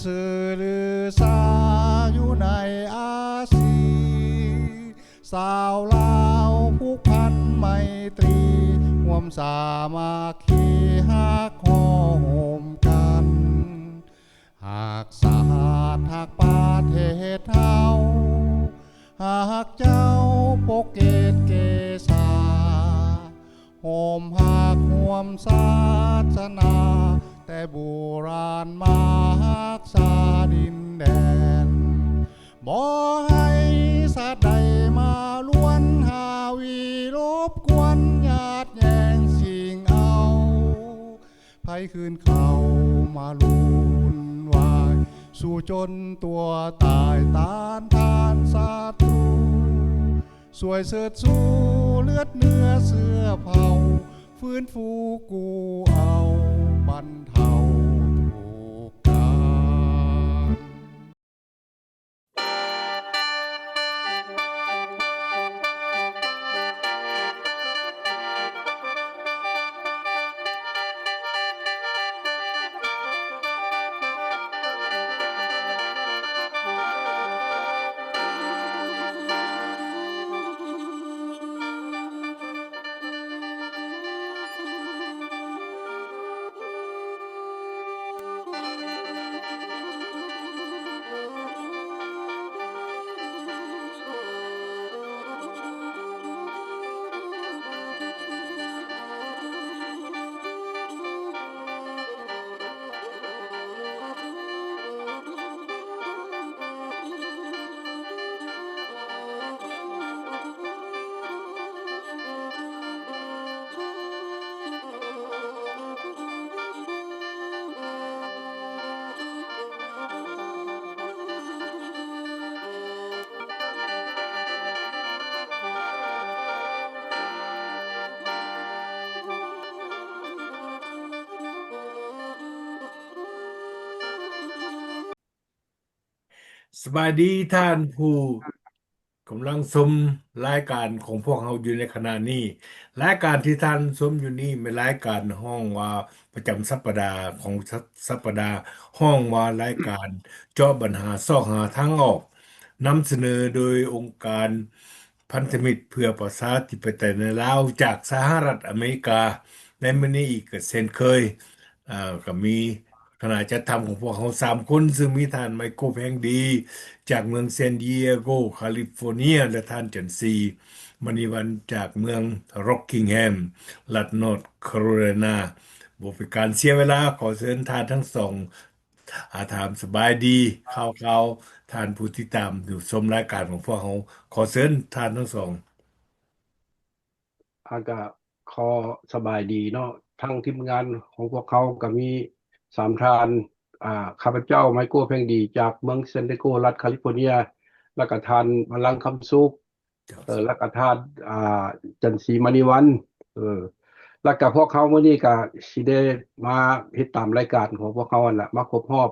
ຊື່ລືຊາຢູ່ໃນອາຊີ ຊາວລາວຜູກພັນໄມຕີ ຮ່ວມສາມັກຄີຮັກຫໍ່ໂຮມກັນ ຮັກຊາດຮັກປະເທດເຮົາ ຮັກເຈົ້າປົກເກດເກສາ ຮ່ວມຮັກຮ່ວມສາສະໜາ ແຕ່ບູຮານມາຮັກສາດິນແດນ ບໍ່ໃຫ້ຊາດໃດມາລວນຫາວີລົບກວນຍາດແຍ່ງຊິງເອົາ ໃຜຄືນເຂົ້າມາວຸ່ນວາຍ ສູ້ຈົນຕົວຕາຍຕ້ານທານສັດຕູ ຊ່ວຍເຊີດຊູເລືອດເນື້ອເຊື້ອເຜົ່າ ຟື້ນຟູກູ້ເອົາບັນເທົາທຸກການ. ສະບາຍດີທ່ານຜູ້ກຳລັງຊົມລາຍການຂອງພວກເຮົາຢູ່ໃນຂະນະນີ້. ລາຍການທີ່ທ່ານຊົມຢູ່ນີ້ແມ່ນລາຍການຮ້ອງວ່າປະຈຳສັບປະດາຂອງ ສ- ສັບປະດາ ຮ້ອງວ່າລາຍການເຈາະບັນຫາຊອກຫາທາງອອກ, ນຳສະເໜີໂດຍອົງການພັນທະມິດເພື່ອປະຊາທິປະໄຕໃນລາວ ຈາກສະຫະລັດອາເມລິກາ. ໃນມື້ນີ້ອີກກໍເຊັ່ນເຄີຍ ເອີ ກໍມີ ຄະນະຈັດທຳຂອງພວກເຮົາສາມຄົນ ຊຶ່ງມີທ່ານ ໄມໂກ ແພງດີ ຈາກເມືອງ San Diego California ແລະ ທ່ານ ຈັນສີ ມະນີວັນ ຈາກເມືອງ Rockingham ລັດ North Carolina. ບໍ່ເປັນການເສຍເວລາ, ຂໍເຊີນທ່ານທັງສອງ ອາ ຖາມສະບາຍດີຂ່າວໆ ທ່ານຜູ້ຕິດຕາມຢູ່ຊົມລາຍການຂອງພວກເຮົາ. ຂໍເຊີນທ່ານທັງສອງ. ອາ ກະຂໍສະບາຍດີເນາະ, ທັງທີມງານຂອງພວກເຮົາກະມີສາມທ່ານ, ອາ ຂ້າພະເຈົ້າ ໄມໂກ ແພງດີ ຈາກເມືອງ San Diego ລັດ California, ແລ້ວກະທ່ານ ວັນລັງ ຄຳສຸກ, ເອີ ແລ້ວກະທ່ານ ອາ ຈັນສີ ມະນີວັນ, ເອີ ແລ້ວກະພວກເຮົາມື້ນີ້ກະຊິໄດ້ມາເຮັດຕາມລາຍການຂອງພວກເຮົາຫັ້ນລະ ມາຄົບຮອບ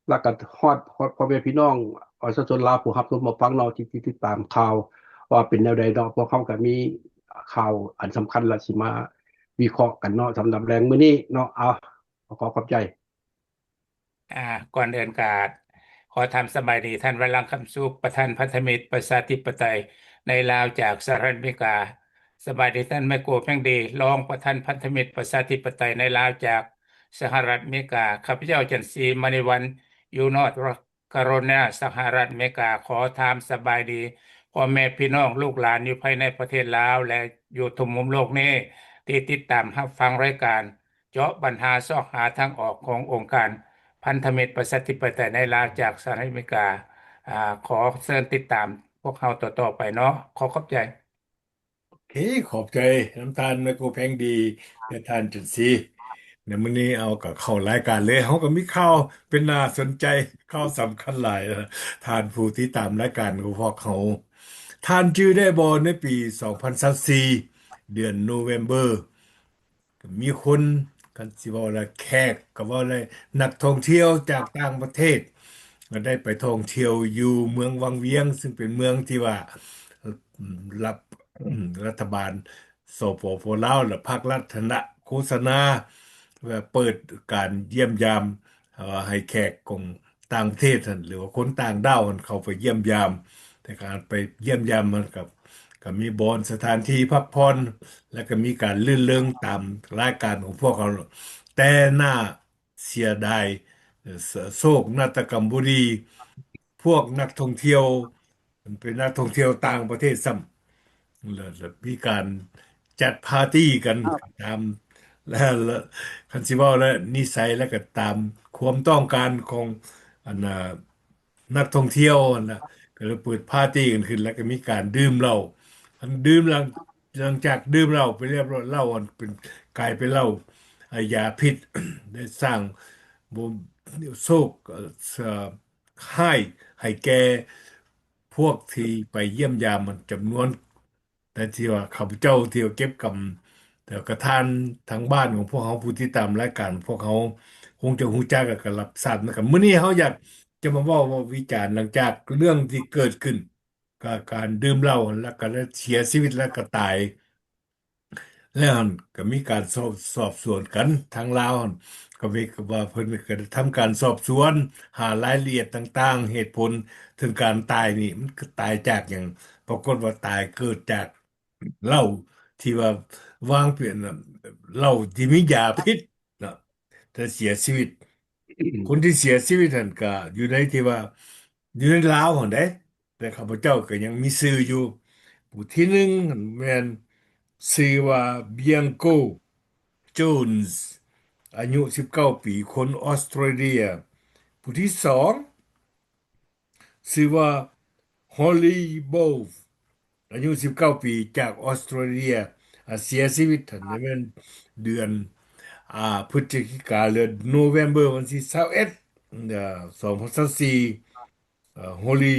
ແລ້ວກໍຮອດ ຮອດພໍ່ແມ່ພີ່ນ້ອງປະຊາຊົນລາວຜູ້ຮັບຊົມຮັບຟັງເນາະ ທີ່ ທີ່ຕິດຕາມຂ່າວວ່າເປັນແນວໃດເນາະ. ພວກເຮົາກໍມີຂ່າວອັນສຳຄັນລະ ຊິມາວິເຄາະກັນເນາະ ສຳລັບແລງມື້ນີ້ເນາະ. ເອົາ ຂໍຂອບໃຈ. ອາ ກ່ອນອື່ນກໍຂໍຖາມສະບາຍດີທ່ານ ວັນລັງ ຄຳສຸກ ປະທານພັນທະມິດປະຊາທິປະໄຕໃນລາວຈາກສະຫະລັດອາເມລິກາ. ສະບາຍດີທ່ານ ໄມໂກ ແພງດີ ຮອງປະທານພັນທະມິດປະຊາທິປະໄຕໃນລາວຈາກ ສະຫະລັດອາເມລິກາ, ຂ້າພະເຈົ້າ ຈັນສີ ມະນີວັນ ຢູ່ North Carolina ສະຫະລັດອາເມລິກາ. ຂໍຖາມສະບາຍດີພໍ່ແມ່ພີ່ນ້ອງລູກຫຼານຢູ່ພາຍໃນປະເທດລາວ ແລະ ຢູ່ທົ່ວມຸມໂລກນີ້ ທີ່ຕິດຕາມຮັບຟັງລາຍການເຈາະບັນຫາຊອກຫາທາງອອກຂອງອົງການພັນທະມິດປະຊາທິປະໄຕໃນລາວຈາກສະຫະລັດອາເມລິກາ. ອາ ຂໍເຊີນຕິດຕາມພວກເຮົາຕໍ່ໆໄປເນາະ. ຂໍຂອບໃຈ. ໂອເຄ ຂອບໃຈນຳທ່ານ ໄມໂກ ແພງດີ ແລະ ທ່ານ ຈັນສີ. ໃນມື້ນີ້ເຮົາກໍເຂົ້າລາຍການເລີຍ. ເຮົາກໍມີຂ່າວເປັນໜ້າສົນໃຈ, ຂ່າວສຳຄັນຫຼາຍ. ທ່ານຜູ້ຕິດຕາມລາຍການຂອງພວກເຮົາ, ທ່ານຈື່ໄດ້ບໍ່ ໃນປີສອງພັນຊາວສີ່ ເດືອນໂນເວມເບີ ກໍມີຄົນ ຄັນຊິເວົ້າແລ້ວແຂກ ກໍເວົ້າໄດ້ ນັກທ່ອງທ່ຽວຈາກຕ່າງປະເທດ ກໍໄດ້ໄປທ່ອງທ່ຽວຢູ່ເມືອງວັງວຽງ ຊຶ່ງເປັນເມືອງທີ່ວ່າ ລັບ ລັດຖະບານ ສປປ ລາວ ແລະ ພາກລັດຫັ້ນລະ ໂຄສະນາ ວ່າເປີດການຢ້ຽມຢາມ ເອີ ໃຫ້ແຂກຂອງ ຕ່າງປະເທດຫັ້ນ ຫຼືວ່າຄົນຕ່າງດ້າວຫັ້ນ ເຂົ້າໄປຢ້ຽມຢາມ. ແຕ່ການໄປຢ້ຽມຢາມມັນກໍ ກໍມີບ່ອນສະຖານທີ່ພັກຜ່ອນ ແລະກໍມີການລື່ນເລີງຕາມລາຍການຂອງພວກເຂົາ. ແຕ່ໜ້າເສຍດາຍ ເອີ ໂຊກຊະຕາກຳບໍ່ດີ ພວກນັກທ່ອງທ່ຽວ ເປັນນັກທ່ອງທ່ຽວຕ່າງປະເທດຊ້ຳ ແລ້ວ ແລ້ວມີການຈັດປາຕີ້ກັນຕາມ ແລ້ວ ແລ້ວ ຄັນຊິເວົ້າແລ້ວນິໄສ ແລ້ວກໍຕາມຄວາມຕ້ອງການຂອງ ອັນນ່າ ນັກທ່ອງທ່ຽວຫັ້ນນະ ກໍເລີຍເປີດປາຕີ້ກັນຂຶ້ນ ແລ້ວກໍມີການດື່ມເຫຼົ້າ. ອັນດື່ມ ຫຼັງ ຫຼັງຈາກດື່ມເຫຼົ້າໄປລຽບຮ້ອຍ ເຫຼົ້າອັນເປັນ ກາຍເປັນເຫຼົ້າ ອາ ຢາພິດ ໄດ້ສ້າງ ໂຊກ ເອີ ຮ້າຍໃຫ້ແກ່ພວກທີ່ໄປຢ້ຽມຢາມມັນຈຳນວນ ແຕ່ທີ່ວ່າຂ້າພະເຈົ້າທີ່ວ່າເກັບກຳ ແຕ່ກະທ່ານທາງບ້ານຂອງພວກເຮົາ ຜູ້ຕິດຕາມລາຍການພວກເຮົາ ຄົງຈະຮູ້ຈັກ ແລະກໍຮັບຊາບນຳກັນ. ມື້ນີ້ເຮົາຢາກຈະມາເວົ້າ ເວົ້າວິຈານຫຼັງຈາກເລື່ອງທີ່ເກີດຂຶ້ນ ກະການດື່ມເຫຼົ້າ ແລ້ວກໍໄດ້ເສຍຊີວິດ ແລ້ວກໍຕາຍ ແລ້ວຫັ້ນກໍມີການສອບ ສອບສວນກັນ ທາງລາວຫັ້ນກໍມີ ກໍວ່າເພິ່ນກໍໄດ້ທຳການສອບສວນ ຫາລາຍລະອຽດຕ່າງໆ ເຫດຜົນເຖິງການຕາຍນີ້ ມັນຄືຕາຍຈາກຫຍັງ? ປາກົດວ່າຕາຍເກີດຈາກເຫຼົ້າທີ່ວ່າວາງເປັນເຫຼົ້າທີ່ມີຢາພິດເນາະ ແຕ່ເສຍຊີວິດ. ຄົນທີ່ເສຍຊີວິດຫັ້ນກະຢູ່ໃນທີ່ວ່າ ຢູ່ໃນລາວຫັ້ນເດ້ ແຕ່ຂ້າພະເຈົ້າກໍຍັງມີຊື່ຢູ່. ຜູ້ທີໜຶ່ງຫັ້ນແມ່ນຊື່ວ່າ Bianco Jones ອາຍຸສິບເກົ້າປີ ຄົນອອສເຕຣເລຍ. ຜູ້ທີສອງຊື່ວ່າ Holly Bove ອາຍຸສິບເກົ້າປີ ຈາກອອສເຕຣເລຍ ອາ ເສຍຊີວິດຫັ້ນແມ່ນເດືອນ ອາ ພຶດສະຈິກາ ຫຼື November ວັນທີຊາວເອັດ ອາ ສອງພັນຊາວສີ່. ອາ Holly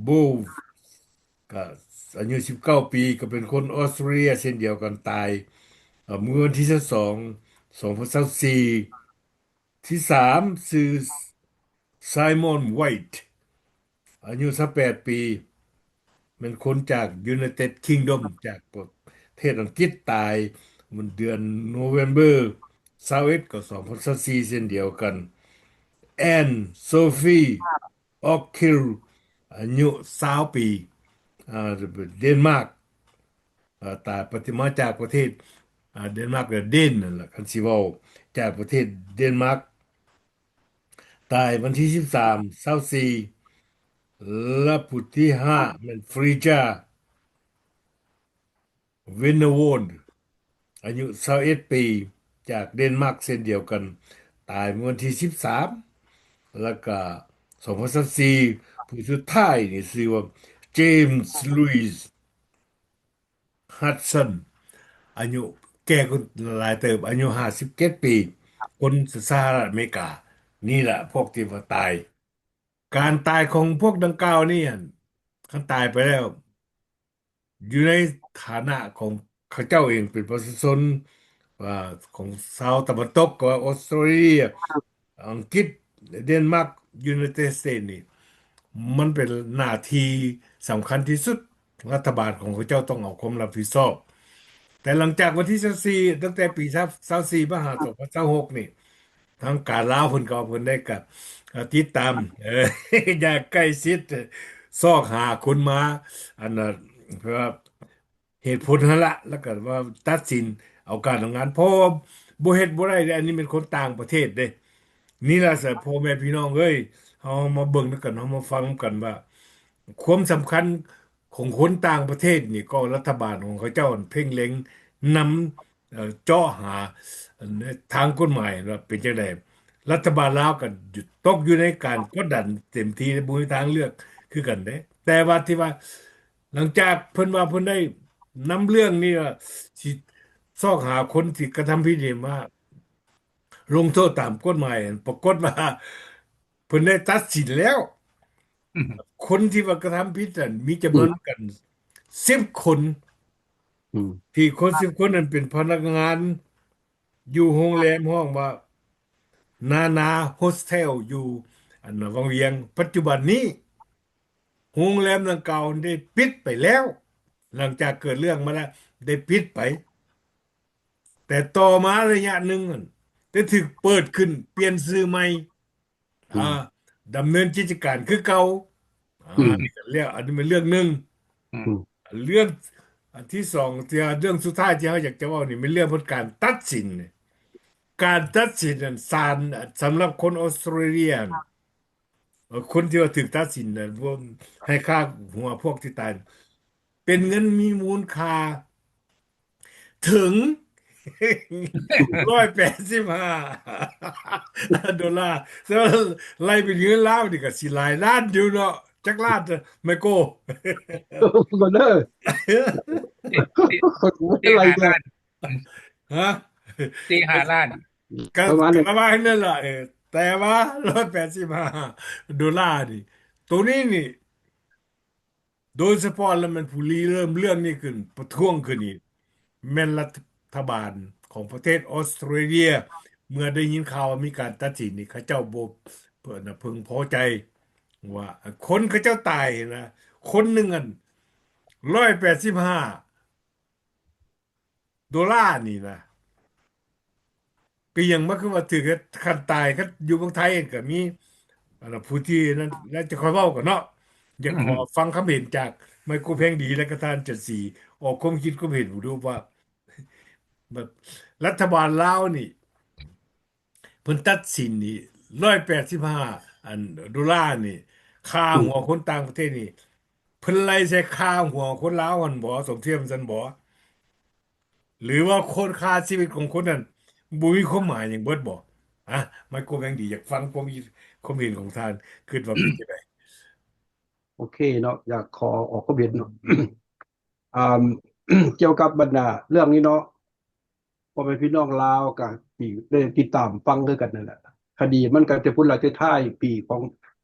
Bove ກະອາຍຸສິບເກົ້າປີ ກໍເປັນຄົນອອສເຕຣເລຍເຊັ່ນດຽວກັນ ຕາຍ ອາ ມື້ວັນທີຊາວສອງ ສອງພັນຊາວສີ່. ທີສາມຊື່ Simon White ອາຍຸຊາວແປດປີ ແມ່ນຄົນຈາກ United Kingdom ຈາກປະເທດອັງກິດ ຕາຍເດືອນ November ຊາວເອັດ ກໍສອງພັນຊາວສີ່ ເຊັ່ນດຽວກັນ. Anne Sophie Oakhill ອາຍຸຊາວປີ ອາ ເດນມາກ ອາ ຕາຍປະເທດ ມາຈາກປະເທດ ອາ ເດນມາກ ຫຼື ເດນນັ້ນລະ ຄັນຊິເວົ້າ ຈາກປະເທດເດນມາກ ຕາຍວັນທີສິບສາມ ຊາວສີ່. ແລະ ຜູ້ທີຫ້າແມ່ນ Frida Vennevold ອາຍຸຊາວເອັດປີ ຈາກເດນມາກເຊັ່ນດຽວກັນ ຕາຍເມື່ອວັນທີສິບສາມ. ແລ້ວກະສອງພັນຊາວສີ່ ຜູ້ສຸດທ້າຍນີ້ຊື່ວ່າ James Louis Hudson ອາຍຸແກ່ກວ່າຫຼາຍເຕີບ ອາຍຸຫ້າສິບເຈັດປີ ຄົນສະຫະລັດອາເມລິກາ. ນີ້ລະພວກທີ່ວ່າຕາຍ ການຕາຍຂອງພວກດັ່ງກ່າວນີ້ ຄັນຕາຍໄປແລ້ວ ຢູ່ໃນຖານະຂອງເຂົາເຈົ້າເອງເປັນປະຊາຊົນ ອາ ຂອງຊາວຕາເວັນຕົກ ກໍວ່າອອສເຕຣເລຍ ອັງກິດ ເດນມາກ United States ນີ້ ມັນເປັນໜ້າທີ່ສຳຄັນທີ່ສຸດ ລັດຖະບານຂອງເຂົາເຈົ້າຕ້ອງເອົາຄວາມຮັບຜິດຊອບ. ແຕ່ຫຼັງຈາກວັນທີຊາວສີ່ ຕັ້ງແຕ່ປີຊາວສີ່ມາຫາສອງພັນຊາວຫົກນີ້ ທາງການລາວເພິ່ນກໍ ເພິ່ນໄດ້ກະ ກະຕິດຕາມ ເອີ ຢ່າງໃກ້ຊິດ ຊອກຫາຄົນມາ ອັນນ່າ ເພື່ອ ເຫດຜົນຫັ້ນລະ ແລ້ວກໍວ່າຕັດສິນເອົາການເອົາງານ ເພາະວ່າບໍ່ເຮັດບໍ່ໄດ້ເດ້ ອັນນີ້ແມ່ນຄົນຕ່າງປະເທດເດ້. ນີ້ລະ ສະ ພໍ່ແມ່ພີ່ນ້ອງເອີຍ ເຮົາມາເບິ່ງນຳກັນ ເຮົາມາຟັງນຳກັນວ່າ ຄວາມສຳຄັນຂອງຄົນຕ່າງປະເທດນີ້ ກໍລັດຖະບານຂອງເຂົາເຈົ້າເພັ່ງເລັງນຳ ເອີ ເຈາະຫາ ເອີ ທາງກົດໝາຍວ່າເປັນຈັ່ງໃດ. ລັດຖະບານລາວກໍຕົກຢູ່ໃນການກົດດັນເຕັມທີ່ ບໍ່ມີທາງເລືອກຄືກັນເດ້. ແຕ່ວ່າທີ່ວ່າ ຫຼັງຈາກເພິ່ນວ່າເພິ່ນໄດ້ນຳເລື່ອງນີ້ວ່າ ຊິຊອກຫາຄົນທີ່ກະທຳຜິດນີ້ມາລົງໂທດຕາມກົດໝາຍ ປາກົດວ່າເພິ່ນໄດ້ຕັດສິນແລ້ວ. ອືມ ຄົນທີ່ວ່າກະທຳຜິດນັ້ນມີຈຳນວນ ອືມ ກັນສິບຄົນ ອືມ ທີ່ຄົນສິບຄົນນັ້ນເປັນພະນັກງານຢູ່ໂຮງແຮມ ຮ້ອງວ່າ ນານາ ໂຮສເທວ ຢູ່ ອັນ ວັງວຽງ. ປັດຈຸບັນນີ້ ໂຮງແຮມດັ່ງກ່າວໄດ້ປິດໄປແລ້ວ ຫຼັງຈາກເກີດເລື່ອງມາແລ້ວ ໄດ້ປິດໄປ. ແຕ່ຕໍ່ມາໄລຍະໜຶ່ງນັ້ນ ໄດ້ຖືກເປີດຂຶ້ນ ປ່ຽນຊື່ໃໝ່ ອືມ ອາ ດຳເນີນກິດຈະການຄືເກົ່າ. ອືມ ອັນນີ້ກໍເລື່ອງ ອັນນີ້ແມ່ນເລື່ອງໜຶ່ງ. ອືມ ເລື່ອງອັນທີສອງ ທີ່ເລື່ອງສຸດທ້າຍທີ່ເຮົາຢາກຈະເວົ້ານີ້ ແມ່ນເລື່ອງຜົນການຕັດສິນ. ການຕັດສິນນັ້ນ ສານ ສຳລັບຄົນອອສເຕຣເລຍ ເອີ ຄົນທີ່ວ່າຖືກຕັດສິນນັ້ນ ພວກ ໃຫ້ຄ່າຫົວພວກທີ່ຕາຍ ເປັນເງິນມີມູນຄ່າເຖິງ ຮ້ອຍແປດສິບຫ້າໂດລາ. ແຕ່ວ່າໄລ່ເປັນເງິນລາວນີ້ກໍຊິຫຼາຍລ້ານຢູ່ເນາະ. ຈັກລ້ານ ໄມໂກ? ບໍ່ເດີ ສີ່ ສີ່ ຫ້າລ້ານ. ຮະ? ສີ່ຫ້າລ້ານ ກໍປະມານນັ້ນ ປະມານນັ້ນລະ. ເອີ ແຕ່ວ່າຮ້ອຍແປດສິບຫ້າໂດລານີ້ ໂຕນີ້ນີ້ ໂດຍສະເພາະແລ້ວແມ່ນຜູ້ລິເລີ່ມເລື່ອງນີ້ຂຶ້ນ ປະທ້ວງຂຶ້ນນີ້ ແມ່ນລັດຖະບານຂອງປະເທດອອສເຕຣເລຍ. ເມື່ອໄດ້ຍິນຂ່າວວ່າມີການຕັດສິນນີ້ ເຂົາເຈົ້າບໍ່ ເພິ່ນນະເພິ່ງພໍໃຈວ່າ ຄົນເຂົາເຈົ້າຕາຍນະ ຄົນໜຶ່ງອັນ ຮ້ອຍແປດສິບຫ້າ ໂດລານີ້ນະ ກໍຍັງມາຄືວ່າຖືກເຮັດຄັນຕາຍ. ຄັນຢູ່ເມືອງໄທກໍມີ ອັນນະ ຜູ້ທີ່ນັ້ນ ແລ້ວຈະຄ່ອຍເວົ້າກັນເນາະ. ຢາກຂໍ ອືມ ຟັງຄຳເຫັນຈາກໄມໂກແພງດີ ແລະກໍທ່ານຈັນສີ ອອກຄວາມຄິດຄວາມເຫັນເບິ່ງດູວ່າ ແບບລັດຖະບານລາວນີ້ ເພິ່ນຕັດສິນນີ້ ຮ້ອຍແປດສິບຫ້າ ອັນ ໂດລານີ້ ຄ່າ ອືມ ຫົວຄົນຕ່າງປະເທດນີ້ ເພິ່ນໄລ່ໃສ່ຄ່າຫົວຄົນລາວຫັ້ນບໍ? ສົມທຽບຊັ້ນບໍ? ຫຼືວ່າຄຸນຄ່າຊີວິດຂອງຄົນນັ້ນບໍ່ມີຄວາມໝາຍຫຍັງເບິດບໍ? ອະ ໄມໂກແພງດີ ຢາກຟັງຄວາມຄິດຄວາມເຫັນຂອງທ່ານ ຄິດວ່າເປັນຈັ່ງໃດ? ໂອເຄເນາະ ຢາກຂໍອອກຄວາມເຫັນເນາະ. ອ່າ ກ່ຽວກັບບັນດາເລື່ອງນີ້ເນາະ ພໍ່ແມ່ພີ່ນ້ອງລາວກໍທີ່ໄດ້ຕິດຕາມຟັງຄືກັນນັ້ນແຫຼະ. ຄະດີມັນກໍແຕ່ພຸ້ນລະ ແຕ່ທ້າຍປີຂອງ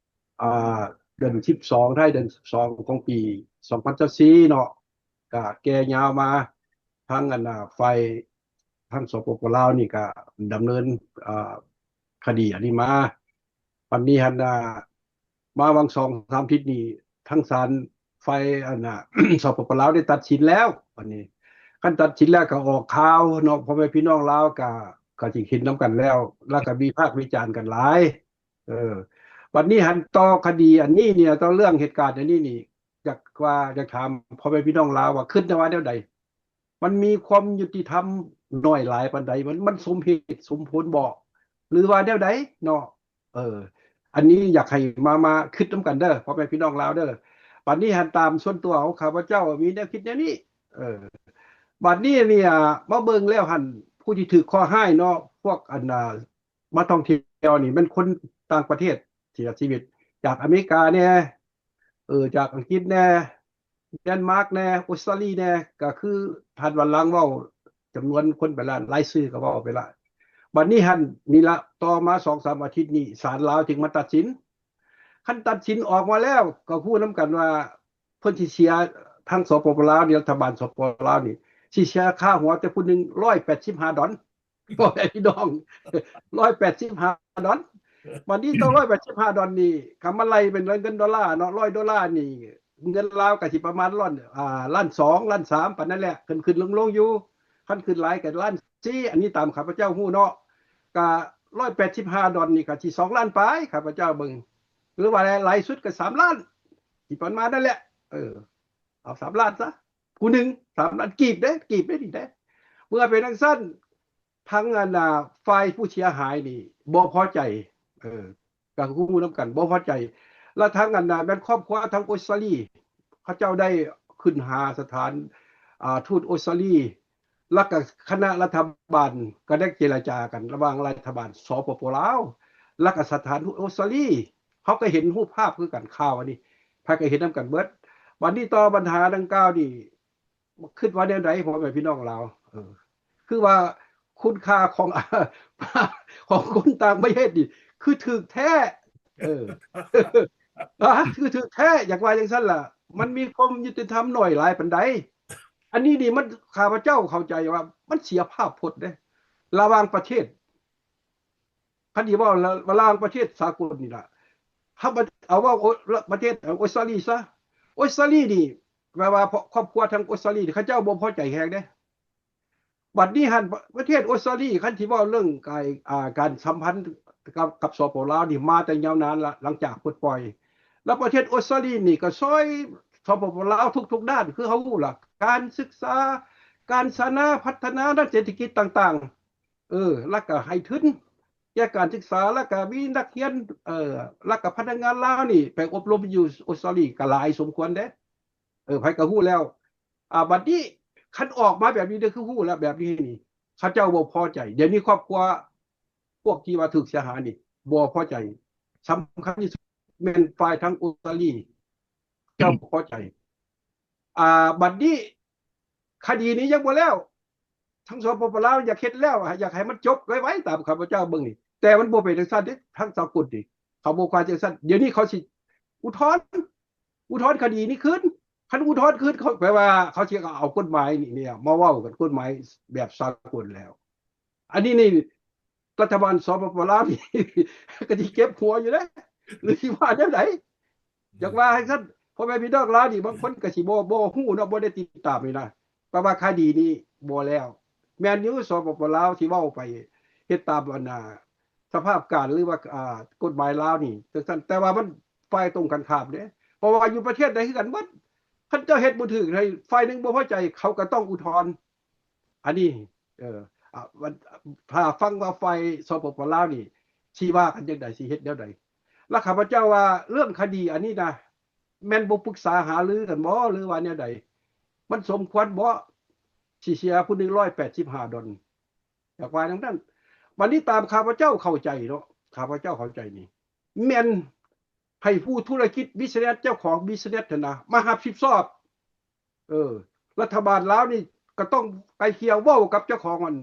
ອ່າ ເດືອນສິບສອງ ທ້າຍເດືອນສິບສອງຂອງປີສອງພັນຊາວສີ່ເນາະ ກໍແກ່ຍາວມາ ທາງອັນນ່າ ຝ່າຍທາງ ສປປ ລາວນີ້ກໍດຳເນີນ ອ່າ ຄະດີອັນນີ້ມາ. ບັດນີ້ຫັ້ນນະ ມາຫວ່າງສອງສາມທິດນີ້ ທາງສານຝ່າຍອັນນະ ສປປ ລາວໄດ້ຕັດສິນແລ້ວ. ບັດນີ້ຄັນຕັດສິນແລ້ວກໍອອກຂ່າວເນາະ ພໍ່ແມ່ພີ່ນ້ອງລາວກໍ ກໍຊິເຫັນນຳກັນແລ້ວ ແລ້ວກໍວິພາກວິຈານກັນຫຼາຍ. ເອີ ບັດນີ້ຫັ້ນຕໍ່ຄະດີອັນນີ້ນີ້ ຕໍ່ເລື່ອງເຫດການອັນນີ້ນີ້ ຢາກວ່າ ຢາກຖາມພໍ່ແມ່ພີ່ນ້ອງລາວວ່າ ຄິດວ່າແນວໃດ? ມັນມີຄວາມຍຸຕິທຳໜ້ອຍຫຼາຍປານໃດ? ມັນ ມັນສົມເຫດສົມຜົນບໍ່ ຫຼືວ່າແນວໃດເນາະ? ເອີ ອັນນີ້ຢາກໃຫ້ມາ ມາຄິດນຳກັນເດີ ພໍ່ແມ່ພີ່ນ້ອງລາວເດີ. ບັດນີ້ຫັ້ນຕາມສ່ວນຕົວຂອງຂ້າພະເຈົ້າມີແນວຄິດແນວນີ້. ເອີ ບັດນີ້ນີ້ ອາ ມາເບິ່ງແລ້ວຫັ້ນ ຜູ້ທີ່ຖືກເຄາະຮ້າຍເນາະ ພວກອັນ ອາ ມາທ່ອງທ່ຽວນີ້ແມ່ນຄົນຕ່າງປະເທດເສຍຊີວິດ ຈາກອາເມລິກາແດ່ ເອີ ຈາກອັງກິດແດ່ ເດນມາກແດ່ ອົດສະຕາລີແດ່ ກໍຄືທ່ານວັນຫຼັງເວົ້າຈຳນວນຄົນໄປແລ້ວ ລາຍຊື່ກໍເວົ້າໄປແລ້ວ. ບັດນີ້ຫັ້ນ ນີ້ລະ ຕໍ່ມາສອງສາມອາທິດນີ້ ສານລາວຈຶ່ງມາຕັດສິນ. ຄັນຕັດສິນອອກມາແລ້ວ ກໍຮູ້ນຳກັນວ່າ ເພິ່ນຊິເສຍ ທາງ ສປປ ລາວນີ້ ລັດຖະບານ ສປປ ລາວນີ້ ຊິເສຍຄ່າຫົວແຕ່ຜູ້ໜຶ່ງຮ້ອຍແປດສິບຫ້າດອນ. ພໍ່ແມ່ພີ່ນ້ອງ ຮ້ອຍແປດສິບຫ້າດອນ. ບັດນີ້ຕໍ່ຮ້ອຍແປດສິບຫ້າດອນນີ້ ຄັນມາໄລ່ເປັນເງິນໂດລາເນາະ ຮ້ອຍໂດລານີ້ ເງິນລາວກໍຊິປະມານລ້ານ ອ່າ ລ້ານສອງ ລ້ານສາມ ປານນັ້ນແຫຼະ ຂຶ້ນໆລົງໆຢູ່. ຄັນຂຶ້ນຫຼາຍກໍລ້ານສີ່ ອັນນີ້ຕາມຂ້າພະເຈົ້າຮູ້ເນາະ. ກໍຮ້ອຍແປດສິບຫ້າດອນນີ້ກໍຊິສອງລ້ານປາຍ ຂ້າພະເຈົ້າເບິ່ງ ຫຼືວ່າຫຼາຍສຸດກໍສາມລ້ານ ຊິປະມານນັ້ນແຫຼະ. ເອີ ເອົາສາມລ້ານຊະ ຜູ້ໜຶ່ງສາມລ້ານກີບເດ້ ກີບເດ້ນີ້ເດ້. ເມື່ອເປັນຈັ່ງຊັ້ນ ທາງອັນນ່າ ຝ່າຍຜູ້ເສຍຫາຍນີ້ບໍ່ພໍໃຈ ເອີ ກໍຮູ້ນຳກັນ ບໍ່ພໍໃຈ. ແລ້ວທາງອັນນ່າ ແມ່ນຄອບຄົວທາງອົດສະຕາລີ ເຂົາເຈົ້າໄດ້ຂຶ້ນຫາສະຖານ ອ່າ ທູດອົດສະຕາລີ ແລ້ວກໍຄະນະລັດຖະບານກໍໄດ້ເຈລະຈາກັນ ລະຫວ່າງລັດຖະບານ ສປປ ລາວ ແລ້ວກໍສະຖານທູດອົດສະຕາລີ. ເຮົາກໍເຫັນຮູບພາບຄືກັນ ຂ່າວອັນນີ້ ໃຜກໍເຫັນນຳກັນເບິດ. ບັດນີ້ຕໍ່ບັນຫາດັ່ງກ່າວນີ້ ຄິດວ່າແນວໃດ ພໍ່ແມ່ພີ່ນ້ອງລາວ? ເອີ ຄືວ່າຄຸນຄ່າຂອງ ຂອງຄົນຕ່າງປະເທດນີ້ ຄືຖືກແທ້ ເອີ ອາ ຄືຖືກແທ້ ຢາກວ່າຈັ່ງຊັ້ນລະ. ມັນມີຄວາມຍຸຕິທຳໜ້ອຍຫຼາຍປານໃດ? ອັນນີ້ນີ້ມັນ ຂ້າພະເຈົ້າເຂົ້າໃຈວ່າມັນເສຍພາບພົດເດ້ ລະຫວ່າງປະເທດ. ຄັນຊິເວົ້າລະ ລະຫວ່າງປະເທດສາກົນນີ້ລະ ເຮົາ ເອົາເວົ້າ ໂອ ປະເທດ ເອີ ອົດສະຕາລີຊະ. ອົດສະຕາລີນີ້ ແປວ່າ ຄອບຄົວທາງອົດສະຕາລີນີ້ ເຂົາເຈົ້າບໍ່ພໍໃຈແຮງເດ້. ບັດນີ້ຫັ້ນ ປະເທດອົດສະຕາລີ ຄັນຊິເວົ້າເລື່ອງກາຍ ອ່າ ການສຳພັນ ກັບ ກັບ ສປປ ລາວນີ້ມາແຕ່ຍາວນານລະ ຫຼັງຈາກປົດປ່ອຍ. ແລ້ວປະເທດອົດສະຕາລີນີ້ກໍຊ່ອຍ ສປປ ລາວທຸກໆດ້ານ ຄືເຮົາຮູ້ລະ ການສຶກສາ ການສານາ ພັດທະນາດ້ານເສດຖະກິດຕ່າງໆ ເອີ ແລ້ວກໍໃຫ້ທຶນແກ່ການສຶກສາ ແລ້ວກໍມີນັກຮຽນ ເອີ ແລ້ວກໍພະນັກງານລາວນີ້ໄປອົບຮົມຢູ່ອົດສະຕາລີກໍຫຼາຍສົມຄວນເດ້. ເອີ ໃຜກໍຮູ້ແລ້ວ. ອາ ບັດນີ້ຄັນອອກມາແບບນີ້ເດ້ ຄືຮູ້ແລ້ວແບບນີ້ນີ້ ເຂົາເຈົ້າບໍ່ພໍໃຈ. ດຽວນີ້ຄອບຄົວພວກທີ່ວ່າຖືກເສຍຫາຍນີ້ບໍ່ພໍໃຈ. ສຳຄັນທີ່ສຸດແມ່ນຝ່າຍທາງອົດສະຕາລີ ເຈົ້າບໍ່ພໍໃຈ. ອາ ບັດນີ້ຄະດີນີ້ຍັງບໍ່ແລ້ວ. ທາງ ສປປ ລາວ ຢາກເຮັດແລ້ວ ຢາກໃຫ້ມັນຈົບໄວໆ ຕາມຂ້າພະເຈົ້າເບິ່ງນີ້ ແຕ່ມັນບໍ່ເປັນຈັ່ງຊັ້ນເດ້. ທາງສາກົນນີ້ເຂົາບໍ່ວ່າຈັ່ງຊັ້ນ. ດຽວນີ້ເຂົາຊິອຸທອນ ອຸທອນຄະດີນີ້ຄືນ. ຄັນອຸທອນຄືນ ເຂົາ ແປວ່າເຂົາຊິເອົາກົດໝາຍນີ້ມາເວົ້າກັນ ກົດໝາຍແບບສາກົນແລ້ວ. ອັນນີ້ນີ້ ລັດຖະບານ ສປປ ລາວ ນີ້ ກໍຊິເຈັບຫົວຢູ່ເດ້ ຫຼືຊິວ່າແນວໃດ? ຢາກວ່າຈັ່ງຊັ້ນ. ພໍ່ແມ່ພີ່ນ້ອງລາວນີ້ ບາງຄົນກໍຊິບໍ່ ບໍ່ຮູ້ເນາະ ບໍ່ໄດ້ຕິດຕາມນີ້ນະ ແປວ່າຄະດີນີ້ບໍ່ແລ້ວ. ແມ່ນຢູ່ ສປປ ລາວ ທີ່ເວົ້າໄປເຮັດຕາມອັນນ່າ ສະພາບການ ຫຼືວ່າ ອ່າ ກົດໝາຍລາວນີ້ຈັ່ງຊັ້ນ ແຕ່ວ່າມັນຝ່າຍຕົງກັນຂ້າມເດ້. ເພາະວ່າຢູ່ປະເທດໃດຄືກັນໝົດ ຄັນເຈົ້າເຮັດບໍ່ຖືກໃຫ້ຝ່າຍໜຶ່ງບໍ່ພໍໃຈ ເຂົາກໍຕ້ອງອຸທອນ. ອັນນີ້ ເອີ ອາ ຖ້າຟັງວ່າຝ່າຍ ສປປ ລາວ ນີ້ຊິວ່າກັນຈັ່ງໃດ ຊິເຮັດແນວໃດ. ແລ້ວຂ້າພະເຈົ້າວ່າເລື່ອງຄະດີອັນນີ້ນະ ແມ່ນບໍ່ປຶກສາຫາລືກັນບໍ່ ຫຼືວ່າແນວໃດ? ມັນສົມຄວນບໍ່ ຊິເສຍຜູ້ໜຶ່ງຮ້ອຍແປດສິບຫ້າດອນ? ຢາກວ່າຈັ່ງນັ້ນ. ບັດນີ້ຕາມຂ້າພະເຈົ້າເຂົ້າໃຈເນາະ ຂ້າພະເຈົ້າເຂົ້າໃຈນີ້ ແມ່ນໃຫ້ຜູ້ທຸລະກິດບິສເນັດ ເຈົ້າຂອງບິສເນັດຫັ້ນນະ ມາຮັບຜິດຊອບ. ເອີ ລັດຖະບານລາວນີ້ກໍຕ້ອງໄກ່ເກ່ຍເວົ້າກັບເຈົ້າຂອງອັນ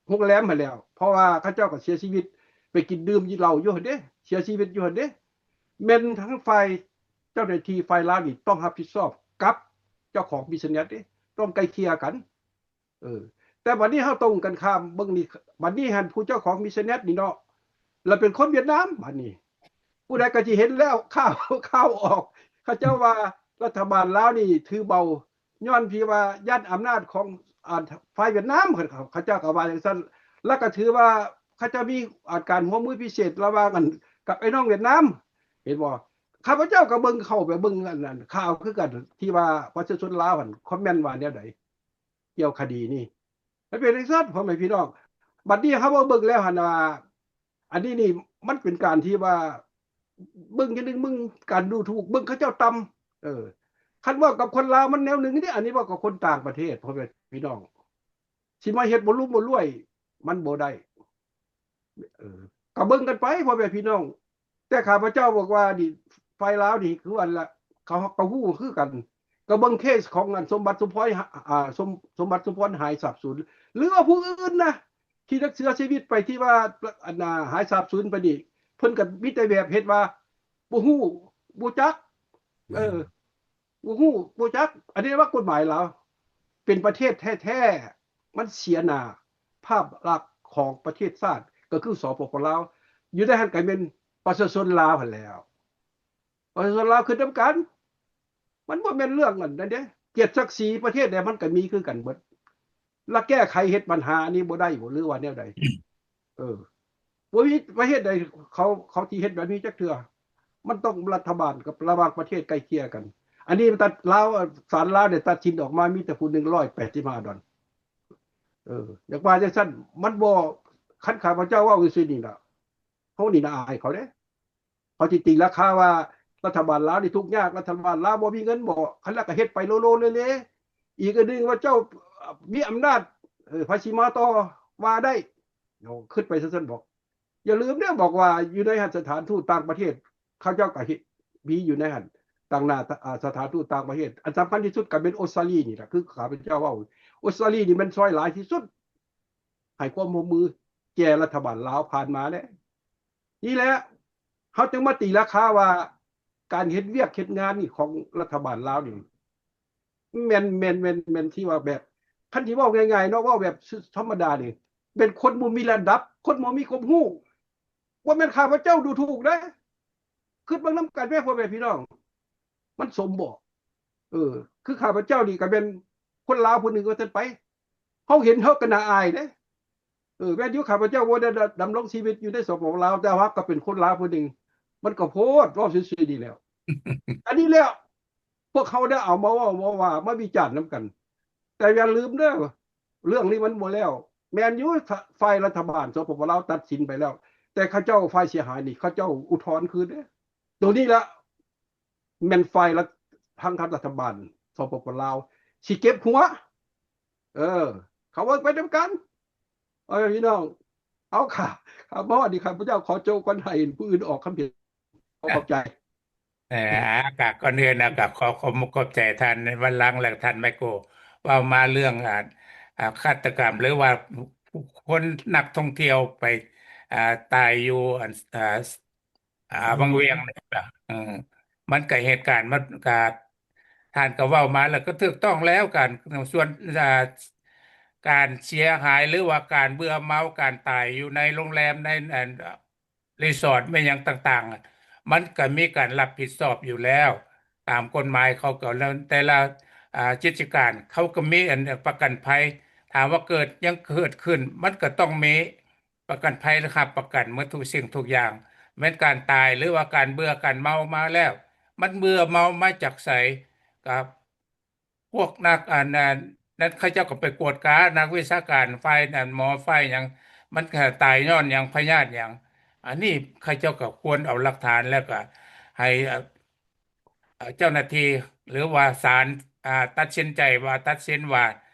ໂຮງແຮມຫັ້ນແຫຼ້ວ ເພາະວ່າເຂົາເຈົ້າກໍເສຍຊີວິດ ໄປກິນດື່ມກິນເຫຼົ້າຢູ່ຫັ້ນເດ້ ເສຍຊີວິດຢູ່ຫັ້ນເດ້. ແມ່ນທັງຝ່າຍເຈົ້າໜ້າທີ່ຝ່າຍລາວນີ້ຕ້ອງຮັບຜິດຊອບກັບເຈົ້າຂອງບິສເນັດເດ້ ຕ້ອງໄກ່ເກ່ຍກັນ. ເອີ ແຕ່ບັດນີ້ເຮົາຕົງກັນຂ້າມເບິ່ງນີ້ ບັດນີ້ຫັ້ນຜູ້ເຈົ້າຂອງບິສເນັດນີ້ເນາະ ລະເປັນຄົນຫວຽດນາມ. ບັດນີ້ຜູ້ໃດກໍຊິເຫັນແລ້ວ ຂ່າວ ຂ່າວອອກ ເຂົາເຈົ້າວ່າລັດຖະບານລາວນີ້ຖືເບົາ ຍ້ອນທີ່ວ່າຢ້ານອຳນາດຂອງ ອ່າ ຝ່າຍຫວຽດນາມ ເຂົາ ເຂົາເຈົ້າກໍວ່າຈັ່ງຊັ້ນ. ລະກໍຖືວ່າເຂົາເຈົ້າມີ ອາ ການຮ່ວມມືພິເສດລະຫວ່າງ ອັນ ກັບໄອ້ນ້ອງຫວຽດນາມ ເຫັນບໍ່? ຂ້າພະເຈົ້າກໍເບິ່ງ ເຂົ້າໄປເບິ່ງ ອັນ ອັນ ຂ່າວຄືກັນ ທີ່ວ່າປະຊາຊົນລາວຫັ້ນຄອມເມັນວ່າແນວໃດ ກ່ຽວຄະດີນີ້ ມັນເປັນຈັ່ງຊັ້ນ ພໍ່ແມ່ພີ່ນ້ອງ. ບັດນີ້ເຮົາມາເບິ່ງແລ້ວຫັ້ນວ່າ ອັນນີ້ນີ້ມັນເປັນການທີ່ວ່າ ເບິ່ງຢ່າງໜຶ່ງ ເບິ່ງການດູຖູກ ເບິ່ງເຂົາເຈົ້າຕ່ຳ. ເອີ ຄັນເວົ້າກັບຄົນລາວມັນແນວໜຶ່ງເດ້ ອັນນີ້ເວົ້າກັບຄົນຕ່າງປະເທດ ພໍ່ແມ່ພີ່ນ້ອງ ຊິມາເຮັດບໍ່ລຸ່ມບໍ່ລວຍ ມັນບໍ່ໄດ້. ເອີ ກໍເບິ່ງກັນໄປ ພໍ່ແມ່ພີ່ນ້ອງ. ແຕ່ຂ້າພະເຈົ້າບອກວ່ານີ້ ຝ່າຍລາວນີ້ຄືອັນລະ ເຂົາ ເຂົາກໍຮູ້ຄືກັນ. ກໍເບິ່ງເຄສຂອງອັນ ສົມບັດ ສົມພອນ ອາ ສົມ ສົມບັດ ສົມພອນ ຫາຍສາບສູນ ຫຼືວ່າຜູ້ອື່ນນະ ທີ່ໄດ້ເສຍຊີວິດໄປ ທີ່ວ່າ ອັນນ່າ ຫາຍສາບສູນໄປນີ້ ເພິ່ນກໍມີແຕ່ແບບເຮັດວ່າ ບໍ່ຮູ້ ບໍ່ຈັກ ເອີ ບໍ່ຮູ້ ບໍ່ຈັກ. ອັນນີ້ວ່າກົດໝາຍລາວ ເປັນປະເທດແທ້ໆ ມັນເສຍໜ້າພາບລັກຂອງປະເທດຊາດ ກໍຄື ສປປ ລາວ. ຢູ່ໃນຫັ້ນກໍແມ່ນປະຊາຊົນລາວຫັ້ນແຫຼ້ວ ປະຊາຊົນລາວຄືນຳກັນ. ມັນບໍ່ແມ່ນເລື່ອງອັນນັ້ນເດ້ ກຽດສັກສີປະເທດໃດມັນກໍມີຄືກັນເບິດ ລະແກ້ໄຂເຮັດບັນຫາອັນນີ້ບໍ່ໄດ້ບໍ ຫຼືວ່າແນວໃດ? ເອີ ບໍ່ມີປະເທດໃດເຂົາ ເຂົາຊິເຮັດແບບນີ້ຈັກເທື່ອ. ມັນຕ້ອງລັດຖະບານກັບລະຫວ່າງປະເທດໄກ່ເກ່ຍກັນ. ອັນນີ້ຕັດລາວ ສານລາວໄດ້ຕັດສິນອອກມາມີແຕ່ຜູ້ໜຶ່ງຮ້ອຍແປດສິບຫ້າດອນ. ເອີ ຢາກວ່າຈັ່ງຊັ້ນ ມັນບໍ່ ຄັນຂ້າພະເຈົ້າເວົ້າຊື່ໆນີ້ລະ ເຮົານີ້ນະອາຍເຂົາເດ້. ເຂົາຊິຕີລາຄາວ່າລັດຖະບານລາວນີ້ທຸກຍາກ ລັດຖະບານລາວບໍ່ມີເງິນບໍ? ຄັນລະກະເຮັດໄປໂລໆເລໆ. ອີກອັນໜຶ່ງວ່າເຈົ້າມີອຳນາດ ເອີ ໃຜຊິມາຕໍ່ວ່າໄດ້? ເນາະ ຄິດໄປຊັ້ນໆບໍ? ຢ່າລືມເດີ ບອກວ່າຢູ່ໃນຫັ້ນສະຖານທູດຕ່າງປະເທດ ເຂົາເຈົ້າກະເຮັດມີຢູ່ໃນຫັ້ນ ຕາງໜ້າ ອາ ສະຖານທູດຕ່າງປະເທດ. ອັນສຳຄັນທີ່ສຸດກະແມ່ນອົດສະຕາລີນີ້ລະ ຄືຂ້າພະເຈົ້າເວົ້າ ອົດສະຕາລີນີ້ແມ່ນຊ່ອຍຫຼາຍທີ່ສຸດ ໃຫ້ຄວາມຮ່ວມມືແກ່ລັດຖະບານລາວຜ່ານມາແລ້ວ. ນີ້ແຫຼະ ເຮົາຈຶ່ງມາຕີລາຄາວ່າ ການເຮັດວຽກເຮັດງານນີ້ຂອງລັດຖະບານລາວນີ້ ແມ່ນ ແມ່ນ ແມ່ນ ແມ່ນທີ່ວ່າແບບ ຄັນຊິເວົ້າງ່າຍໆເນາະ ເວົ້າແບບທຳມະດານີ້ ແມ່ນຄົນບໍ່ມີລະດັບ ຄົນບໍ່ມີຄວາມຮູ້. ບໍ່ແມ່ນຂ້າພະເຈົ້າດູຖູກເດ້ ຄິດເບິ່ງນຳກັນແມ້ ພໍ່ແມ່ພີ່ນ້ອງ ມັນສົມບໍ່? ເອີ ຄືຂ້າພະເຈົ້ານີ້ກໍແມ່ນຄົນລາວຜູ້ໜຶ່ງວ່າຊັ້ນໄປ ເຮົາເຫັນເຮົາກໍໜ້າອາຍເດ້. ເອີ ແມ່ນຢູ່ ຂ້າພະເຈົ້າບໍ່ໄດ້ດຳລົງຊີວິດຢູ່ໃນ ສປປ ລາວ ແຕ່ວ່າກໍເປັນຄົນລາວຜູ້ໜຶ່ງ ມັນກໍໂພດ ເວົ້າຊື່ໆນີ້ແຫຼ້ວ. ອັນນີ້ແຫຼະ ພວກເຮົາໄດ້ເອົາມາເວົ້າ ມາວ່າ ມາວິຈານນຳກັນ. ແຕ່ຢ່າລືມເດີ ເລື່ອງນີ້ມັນບໍ່ແລ້ວ. ແມ່ນຢູ່ ຝ່າຍລັດຖະບານ ສປປ ລາວ ຕັດສິນໄປແລ້ວ, ແຕ່ເຂົາເຈົ້າ ຝ່າຍເສຍຫາຍນີ້ ເຂົາເຈົ້າອຸທອນຄືນເດ້. ໂຕນີ້ລະ ແມ່ນຝ່າຍລັດ ທາງການລັດຖະບານ ສປປ ລາວ ຊິເຈັບຫົວ. ເອີ ເຂົາເວົ້າໄປນຳກັນ. ເອີ ພີ່ນ້ອງ ເອົາ ຂ້າ ຂ້າມາຮອດນີ້ ຂ້າພະເຈົ້າຂໍໂຈະກ່ອນ ໃຫ້ຜູ້ອື່ນອອກຄຳເຫັນ. ຂໍຂອບໃຈ. ເອີ ກະກ່ອນອື່ນນະ ກະຂໍຂອບ ຂອບໃຈທ່ານວັນຫຼັງ ແລະ ທ່ານໄມໂກ ເວົ້າມາເລື່ອງ ອາ ອາ ຄາດຕະກຳ ຫຼືວ່າຄົນນັກທ່ອງທ່ຽວໄປ ອາ ຕາຍຢູ່ ອັນ ອາ ອາ ອືມ ວັງວຽງນີ້ ເອີ ມັນກະເຫດການ ມັນກະ ທ່ານກໍເວົ້າມາແລ້ວກໍຖືກຕ້ອງແລ້ວ ການ ສ່ວນ ອາ ການເສຍຫາຍ ຫຼືວ່າການເບື່ອເມົາ ການຕາຍຢູ່ໃນໂຮງແຮມ ໃນ ອັນ ຣີສອດ ແມ່ນຫຍັງຕ່າງໆ ມັນກໍມີການຮັບຜິດຊອບຢູ່ແລ້ວ ຕາມກົດໝາຍເຂົາກໍ ແຕ່ລະ ອາ ກິດຈະການ ເຂົາກໍມີ ອັນ ປະກັນໄພ. ຖາມວ່າເກີດ ຫຍັງເກີດຂຶ້ນ ມັນກໍຕ້ອງມີ ປະກັນໄພ ຮັບປະກັນໝົດທຸກສິ່ງທຸກຢ່າງ ແມ່ນການຕາຍ ຫຼືວ່າການເບື່ອການເມົາມາແລ້ວ ມັນເບື່ອເມົາມາຈາກໃສ? ກໍພວກນັກ ອັນ ອັນນັ້ນ ເຂົາເຈົ້າກໍໄປກວດກາ ນັກວິຊາການ ຝ່າຍນັ້ນ ໝໍ ຝ່າຍຫຍັງ ມັນຕາຍຍ້ອນຫຍັງ ພະຍາດຫຍັງ. ອັນນີ້ເຂົາເຈົ້າກໍຄວນເອົາຫຼັກຖານ ແລ້ວກໍໃຫ້ ເຈົ້າໜ້າທີ່ ຫຼືວ່າສານ ອ່າ ຕັດສິນໃຈວ່າ ຕັດສິນວ່າ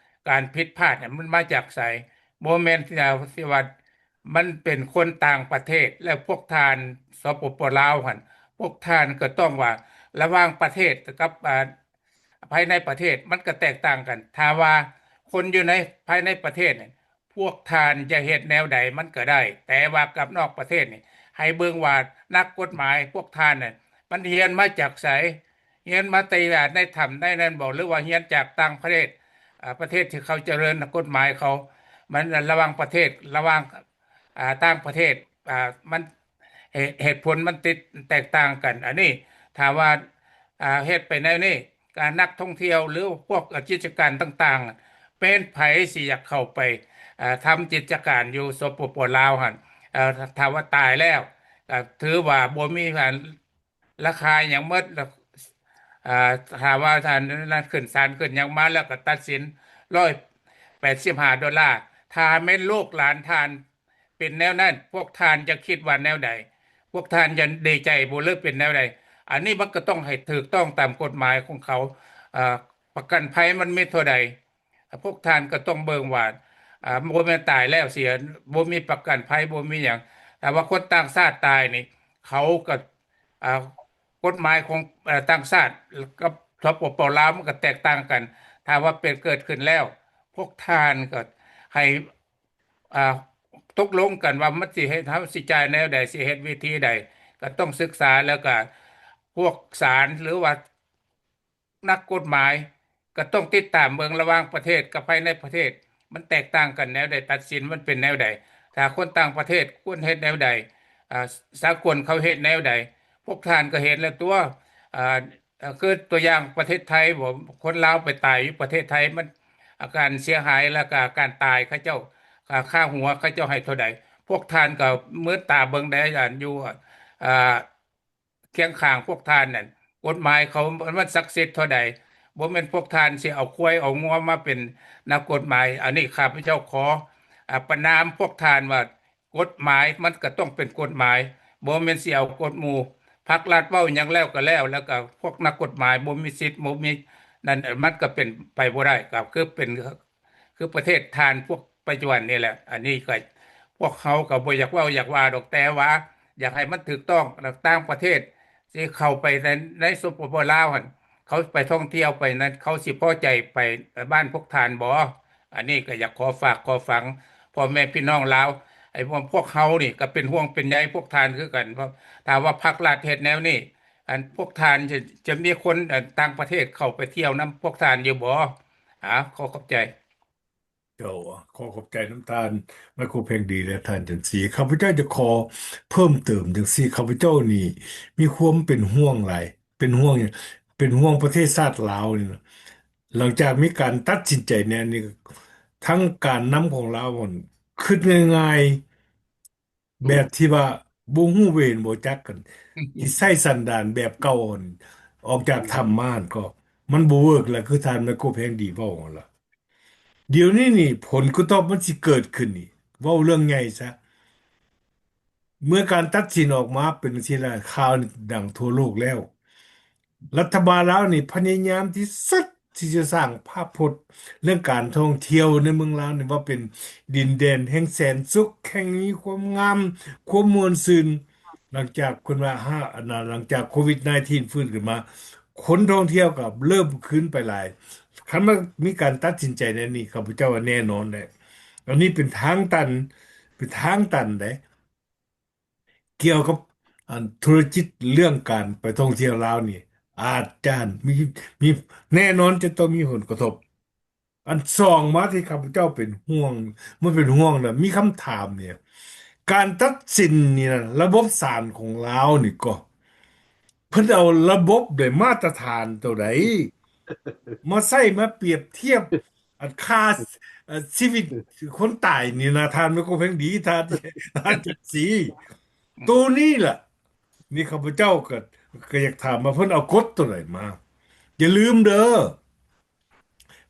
ການຜິດພາດນັ້ນມັນມາຈາກໃສ? ບໍ່ແມ່ນທີ່ວ່າ ທີ່ວ່າມັນເປັນຄົນຕ່າງປະເທດ ແລະ ພວກທ່ານ ສປປ ລາວຫັ້ນ ພວກທ່ານກໍຕ້ອງວ່າ ລະຫວ່າງປະເທດກັບ ອ່າ ພາຍໃນປະເທດ ມັນກໍແຕກຕ່າງກັນ. ຖ້າວ່າຄົນຢູ່ໃນ ພາຍໃນປະເທດນີ້ ພວກທ່ານຈະເຮັດແນວໃດມັນກໍໄດ້, ແຕ່ວ່າກັບນອກປະເທດນີ້ ໃຫ້ເບິ່ງວ່ານັກກົດໝາຍພວກທ່ານນັ້ນ ມັນຮຽນມາຈາກໃສ? ຮຽນມາແຕ່ໃນຖ້ຳໃນນັ້ນບໍ ຫຼືວ່າຮຽນຈາກຕ່າງປະເທດ? ອາ ປະເທດທີ່ເຂົາຈະເລີນກົດໝາຍເຂົາ ມັນລະຫວ່າງປະເທດ ລະຫວ່າງ ອາ ຕ່າງປະເທດ ອາ ມັນ ເຫດ ເຫດຜົນມັນຕິດ ແຕກຕ່າງກັນ. ອັນນີ້ຖ້າວ່າ ອາ ເຮັດໄປແນວນີ້ ການນັກທ່ອງທ່ຽວ ຫຼືພວກ ອາ ກິດຈະການຕ່າງໆ ແມ່ນໃຜຊິຢາກເຂົ້າໄປ ອາ ທຳກິດຈະການຢູ່ ສປປ ລາວຫັ້ນ ເອີ ຖ້າວ່າຕາຍແລ້ວ ກໍຖືວ່າບໍ່ມີ ອັນ ລາຄາຫຍັງໝົດ ອາ ຖ້າວ່າທ່ານນັ້ນຂຶ້ນສານຂຶ້ນຫຍັງມາແລ້ວ ກໍຕັດສິນຮ້ອຍແປດສິບຫ້າໂດລາ. ຖ້າແມ່ນລູກຫຼານທ່ານ ເປັນແນວນັ້ນ ພວກທ່ານຈະຄິດວ່າແນວໃດ? ພວກທ່ານຈະດີໃຈບໍ່ ຫຼືເປັນແນວໃດ? ອັນນີ້ມັນກໍຕ້ອງໃຫ້ຖືກຕ້ອງຕາມກົດໝາຍຂອງເຂົາ. ເອີ ປະກັນໄພມັນມີເທົ່າໃດ? ພວກທ່ານກໍຕ້ອງເບິ່ງວ່າ ເອີ ບໍ່ແມ່ນຕາຍແລ້ວເສຍ ບໍ່ມີປະກັນໄພ ບໍ່ມີຫຍັງ. ຖ້າວ່າຄົນຕ່າງຊາດຕາຍນີ້ ເຂົາກໍ ເອີ ກົດໝາຍຂອງ ເອີ ຕ່າງຊາດກັບ ສປປ ລາວ ມັນກໍແຕກຕ່າງກັນ. ຖ້າວ່າເປັນເກີດຂຶ້ນແລ້ວ ພວກທ່ານກໍໃຫ້ ອ່າ ຕົກລົງກັນວ່າມັນຊິເຮັດ ເຮົາຊິຈ່າຍແນວໃດ ຊິເຮັດວິທີໃດ ກໍຕ້ອງສຶກສາ ແລ້ວກໍພວກສານ ຫຼືວ່ານັກກົດໝາຍ ກໍຕ້ອງຕິດຕາມເບິ່ງລະຫວ່າງປະເທດກັບພາຍໃນປະເທດ ມັນແຕກຕ່າງກັນແນວໃດ ຕັດສິນມັນເປັນແນວໃດ. ຖ້າຄົນຕ່າງປະເທດຄວນເຮັດແນວໃດ ອ່າ ສາກົນເຂົາເຮັດແນວໃດ ພວກທ່ານກໍເຫັນແລ້ວຕົວະ ອ່າ ເອີ ຄືຕົວຢ່າງປະເທດໄທບໍ ຄົນລາວໄປຕາຍຢູ່ປະເທດໄທ ມັນ ອາ ການເສຍຫາຍ ແລ້ວກະການຕາຍ ເຂົາເຈົ້າ ຄ່າ ຄ່າຫົວເຂົາເຈົ້າໃຫ້ເທົ່າໃດ? ພວກທ່ານກໍມືດຕາເບິ່ງໄດ້ ອັນຢູ່ ອາ ຄຽງຂ້າງພວກທ່ານນັ້ນ ກົດໝາຍເຂົາມັນສັກສິດເທົ່າໃດ? ບໍ່ແມ່ນພວກທ່ານຊິເອົາຄວາຍເອົາງົວມາເປັນນັກກົດໝາຍ. ອັນນີ້ຂ້າພະເຈົ້າຂໍ ອາ ປະນາມພວກທ່ານວ່າ ກົດໝາຍມັນກໍຕ້ອງເປັນກົດໝາຍ ບໍ່ແມ່ນຊິເອົາກົດໝູ່. ພັກລັດເວົ້າຫຍັງແລ້ວກໍແລ້ວ ແລ້ວກໍພວກນັກກົດໝາຍບໍ່ມີສິດ ບໍ່ມີນັ້ນ ມັນກໍເປັນໄປບໍ່ໄດ້. ກໍຄືເປັນ ຄືປະເທດທ່ານພວກປັດຈຸບັນນີ້ແຫຼະ. ອັນນີ້ກໍພວກເຮົາກໍບໍ່ຢາກເວົ້າຢາກວ່າດອກ ແຕ່ວ່າຢາກໃຫ້ມັນຖືກຕ້ອງ. ແລ້ວຕ່າງປະເທດທີ່ເຂົ້າໄປໃນ ໃນ ສປປ ລາວຫັ້ນ ເຂົາໄປທ່ອງທ່ຽວໄປນັ້ນ ເຂົາຊິພໍໃຈໄປບ້ານພວກທ່ານບໍ່? ອັນນີ້ກໍຢາກຂໍຝາກຂໍຝັງພໍ່ແມ່ພີ່ນ້ອງລາວ ໄອ້ພວກ ພວກເຮົານີ້ກໍເປັນຫ່ວງເປັນໃຍພວກທ່ານຄືກັນ. ເພາະຖ້າວ່າພັກລັດເຮັດແນວນີ້ ອັນພວກທ່ານຈະ ຈະມີຄົນ ອັນຕ່າງປະເທດເຂົ້າໄປທ່ຽວນຳພວກທ່ານຢູ່ບໍ່? ອາ ຂໍຂອບໃຈ. ເຈົ້າ ຂໍຂອບໃຈນຳທ່ານໄມໂຄແພງດີ ແລະ ທ່ານຈັນສີ. ຂ້າພະເຈົ້າຈະຂໍເພີ່ມເຕີມຈັ່ງຊີ້, ຂ້າພະເຈົ້ານີ້ມີຄວາມເປັນຫ່ວງຫຼາຍ, ເປັນຫ່ວງຫຍັງ? ເປັນຫ່ວງປະເທດຊາດລາວນີ້ນະ. ຫຼັງຈາກມີການຕັດສິນໃຈແນວນີ້ ທາງການນຳຂອງລາວຫັ້ນ ຄິດງ່າຍໆ ແບບທີ່ວ່າບໍ່ຮູ້ບໍ່ເຫັນບໍ່ຈັກກັນ ທີ່ໃຊ້ສັນດານແບບເກົ່າຫັ້ນ ອອກຈາກຖ້ຳມາຫັ້ນກໍ ມັນບໍ່ເວີກແລ້ວ ຄືທ່ານໄມໂຄແພງດີເວົ້າຫັ້ນລະ. ດຽວນີ້ນີ້ ຜົນກະທົບມັນຊິເກີດຂຶ້ນນີ້ ເວົ້າເລື່ອງໃຫຍ່ຊະ ເມື່ອການຕັດສິນອອກມາເປັນຊີ້ແລ້ວ ຂ່າວນີ້ດັງທົ່ວໂລກແລ້ວ ລັດຖະບານລາວນີ້ພະຍາຍາມທີ່ສຸດທີ່ຈະສ້າງພາບພົດເລື່ອງການທ່ອງທ່ຽວໃນເມືອງລາວນີ້ວ່າເປັນດິນແດນແຫ່ງແສນສຸກ ແຫ່ງມີຄວາມງາມ ຄວາມມ່ວນຊື່ນ. ຫຼັງຈາກເພິ່ນວ່າ ຫ້າ ອັນນະ ຫຼັງຈາກໂຄວິດ ໜາຍທີນຟື້ນຂຶ້ນມາ ຄົນທ່ອງທ່ຽວກໍເລີ່ມຄືນໄປຫຼາຍ. ຄັນວ່າມີການຕັດສິນໃຈແນວນີ້ ຂ້າພະເຈົ້າວ່າແນ່ນອນແຫຼະ. ອັນນີ້ເປັນທາງຕັນ ເປັນທາງຕັນເດ້. ກ່ຽວກັບ ອັນ ທຸລະກິດເລື່ອງການໄປທ່ອງທ່ຽວລາວນີ້ ອາດຈະມີ ມີ ແນ່ນອນຈະຕ້ອງມີຜົນກະທົບ. ອັນສອງມາທີ່ຂ້າພະເຈົ້າເປັນຫ່ວງ ມັນເປັນຫ່ວງນະ ມີຄຳຖາມນີ້ ການຕັດສິນນີ້ນະ ລະບົບສານຂອງລາວນີ້ກໍ ເພິ່ນເອົາລະບົບໃດ ມາດຕະຖານໂຕໃດ ມາໃຊ້ມາປຽບທຽບ ອັນຄ່າ ເອີ ຊີວິດຄົນຕາຍນີ້ນະ ທ່ານໄມໂຄແພງດີ ທ່ານ ທ່ານຈັກສີ ໂຕນີ້ລະ ນີ້ຂ້າພະເຈົ້າກໍ ກໍຢາກຖາມວ່າເພິ່ນເອົາກົດໂຕໃດມາ? ຢ່າລືມເດີ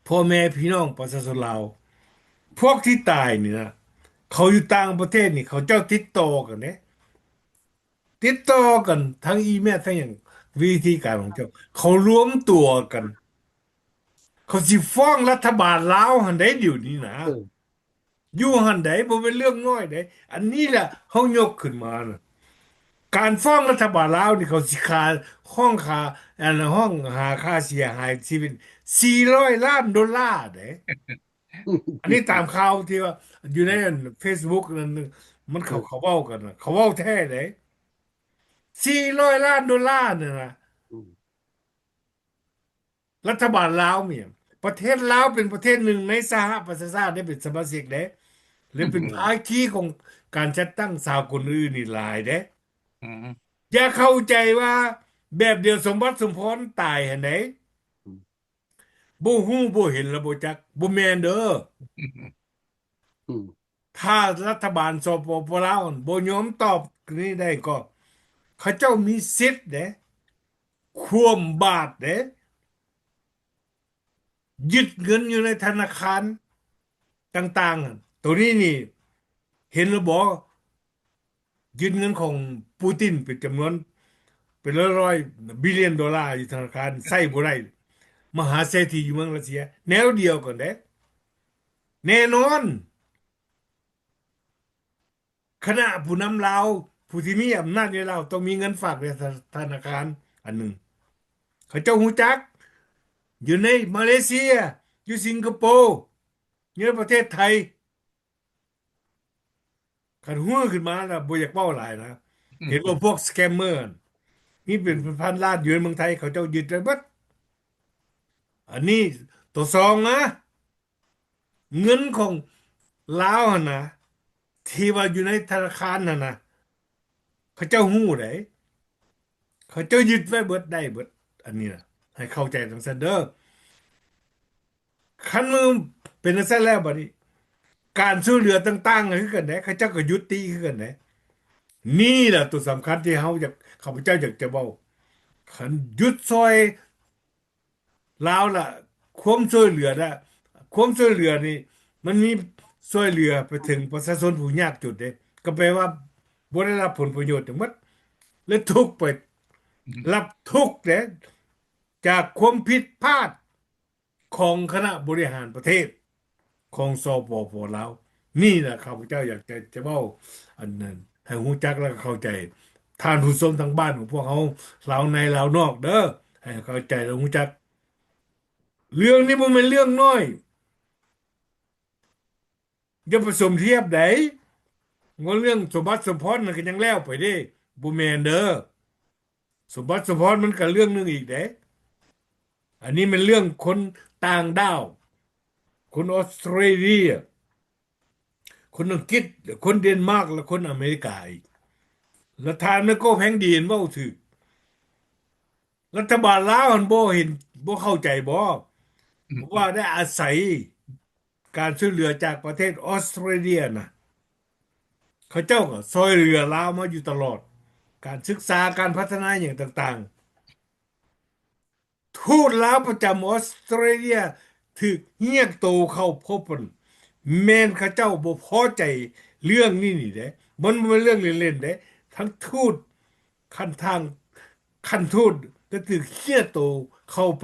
ພໍ່ແມ່ພີ່ນ້ອງປະຊາຊົນລາວ ພວກທີ່ຕາຍນີ້ນະ ເຂົາຢູ່ຕ່າງປະເທດນີ້ ເຂົາເຈົ້າຕິດຕໍ່ກັນເດ້ ຕິດຕໍ່ກັນທາງອີເມວ ທາງຫຍັງ ວິທີການຂອງເຈົ້າ ເຂົາລວມຕົວກັນ ເຂົາຊິຟ້ອງລັດຖະບານລາວຫັ້ນໃດ ດຽວນີ້ນະ ເອີ ຢູ່ຫັ້ນໃດ ບໍ່ແມ່ນເລື່ອງນ້ອຍໃດ. ອັນນີ້ແຫຼະເຮົາຍົກຂຶ້ນມານະ ການຟ້ອງລັດຖະບານລາວນີ້ ເຂົາຊິຄ່າ ຮ້ອງຄ່າ ອັນ ຮ້ອງຫາຄ່າເສຍຫາຍຊີວິດ ສີ່ຮ້ອຍລ້ານໂດລາເດ້. ອັນນີ້ຕາມຂ່າວທີ່ວ່າຢູ່ໃນ ອັນ ເຟສບຸກນັ້ນ ມັນເຂົາ ເຂົາເວົ້າກັນນະ ເຂົາເວົ້າແທ້ເດ້ ສີ່ຮ້ອຍລ້ານໂດລານັ້ນນະ. ອືມ ລັດຖະບານລາວເນຍ ປະເທດລາວເປັນປະເທດໜຶ່ງໃນສະຫະປະຊາຊາດ ໄດ້ເປັນສະມາຊິກເດ້ ແລະເປັນພາຄີຂອງການຈັດຕັ້ງສາກົນອື່ນໆນີ້ຫຼາຍເດ້. ອືມ ຢ່າເຂົ້າໃຈວ່າແບບດຽວສົມບັດສົມພອນຕາຍຫັ້ນໃດ ອືມ ບໍ່ຮູ້ບໍ່ເຫັນລະບໍ່ຈັກ ບໍ່ແມ່ນເດີ. ອືມ ຖ້າລັດຖະບານ ສປປ ລາວ ບໍ່ຍອມຕອບນີ້ໄດ້ກໍ ເຂົາເຈົ້າມີສິດເດ້ ຂວ້ຳບາດເດ້ ຍຶດເງິນຢູ່ໃນທະນາຄານຕ່າງໆ. ໂຕນີ້ນີ້ເຫັນແລ້ວບໍ່? ຍຶດເງິນຂອງປູຕິນເປັນຈຳນວນເປັນຮ້ອຍໆບິລຽນໂດລາຢູ່ທະນາຄານ ໃຊ້ບໍ່ໄດ້. ມະຫາເສດຖີຢູ່ເມືອງຣັດເຊຍ ແນວດຽວກັນເດ້ ແນ່ນອນ. ຄະນະຜູ້ນຳລາວ ຜູ້ທີ່ມີອຳນາດຢູ່ລາວ ຕ້ອງມີເງິນຝາກໃນທະ ທະນາຄານອັນໜຶ່ງ ເຂົາເຈົ້າຮູ້ຈັກ ຢູ່ໃນມາເລເຊຍ ຢູ່ສິງກະໂປ ຢູ່ໃນປະເທດໄທ. ຄັນຮູ້ຂຶ້ນມາແລ້ວບໍ່ຢາກເວົ້າຫຼາຍນະ ເຫັນວ່າພວກສະແກມເມີ ມີເປັນພັນລ້ານຢູ່ໃນເມືອງໄທ ເຂົາເຈົ້າຍຶດໄດ້ເບິດ. ອັນນີ້ໂຕສອງນະ ເງິນຂອງລາວຫັ້ນນະ ທີ່ວ່າຢູ່ໃນທະນາຄານຫັ້ນນະ ເຂົາເຈົ້າຮູ້ໃດ ເຂົາເຈົ້າຍຶດໄວ້ເບິດ ໄດ້ເບິດ. ອັນນີ້ນະ ໃຫ້ເຂົ້າໃຈຈັ່ງຊັ້ນເດີ. ຄັນມັນເປັນຈັ່ງຊັ້ນແລ້ວ ບັດນີ້ການຊ່ວຍເຫຼືອຕ່າງໆກໍຄືກັນເດ້ ເຂົາເຈົ້າກໍຢຸດຕິຄືກັນເດ້. ນີ້ລະຕົວສຳຄັນທີ່ເຮົາຢາກ ຂ້າພະເຈົ້າຢາກຈະເວົ້າ ຄັນຢຸດຊ່ອຍ ລາວລະ ຄວາມຊ່ວຍເຫຼືອລະ ຄວາມຊ່ວຍເຫຼືອນີ້ ມັນມີຊ່ວຍເຫຼືອໄປເຖິງປະຊາຊົນຜູ້ຍາກຈົນເດ້ ກໍແປວ່າບໍ່ໄດ້ຮັບຜົນປະໂຫຍດຫຍັງໝົດ ແລະທຸກໄປ ອືມ ຮັບທຸກເດ້ ຈາກຄວາມຜິດພາດຂອງຄະນະບໍລິຫານປະເທດ ຂອງ ສປປ ລາວ. ນີ້ນະ ຂ້າພະເຈົ້າຢາກຈະ ຈະເວົ້າອັນນັ້ນໃຫ້ຮູ້ຈັກ ແລະເຂົ້າໃຈ ທ່ານຜູ້ຊົມທາງບ້ານຂອງພວກເຮົາ ລາວໃນລາວນອກເດີ ໃຫ້ເຂົ້າໃຈ ແລະຮູ້ຈັກ. ເລື່ອງນີ້ບໍ່ແມ່ນເລື່ອງນ້ອຍ ຢ່າໄປສົມທຽບໃດ ວ່າເລື່ອງສົມບັດສົມພອນນັ້ນກໍຍັງແລ້ວໄປເດ້ ບໍ່ແມ່ນເດີ. ສົມບັດສົມພອນມັນກໍເລື່ອງໜຶ່ງອີກເດ້. ອັນນີ້ແມ່ນເລື່ອງຄົນຕ່າງດ້າວ ຄົນອອສເຕຣເລຍ ຄົນອັງກິດ ຄົນເດນມາກ ແລະຄົນອາເມລິກາອີກ. ແລະທ່ານແມໂກແພງດີນເວົ້າຖືກ. ລັດຖະບານລາວຫັ້ນບໍ່ເຫັນ ບໍ່ເຂົ້າໃຈບໍ ອືມ ວ່າໄດ້ອາໄສການຊ່ວຍເຫຼືອຈາກປະເທດອອສເຕຣເລຍນະ ເຂົາເຈົ້າກໍຊ່ອຍເຫຼືອລາວມາຢູ່ຕະຫຼອດ ການສຶກສາ ການພັດທະນາຫຍັງຕ່າງໆ. ທູດລາວປະຈຳອອສເຕຣເລຍຖືກຮຽກໂຕເຂົ້າພົບຫັ້ນ ແມ່ນເຂົາເຈົ້າບໍ່ພໍໃຈເລື່ອງນີ້ນີ້ເດ້ ມັນບໍ່ແມ່ນເລື່ອງເລ່ນໆເດ້ ທັງທູດຂັ້ນທາງ ຂັ້ນທູດກໍຖືກຮຽກໂຕເຂົ້າໄປ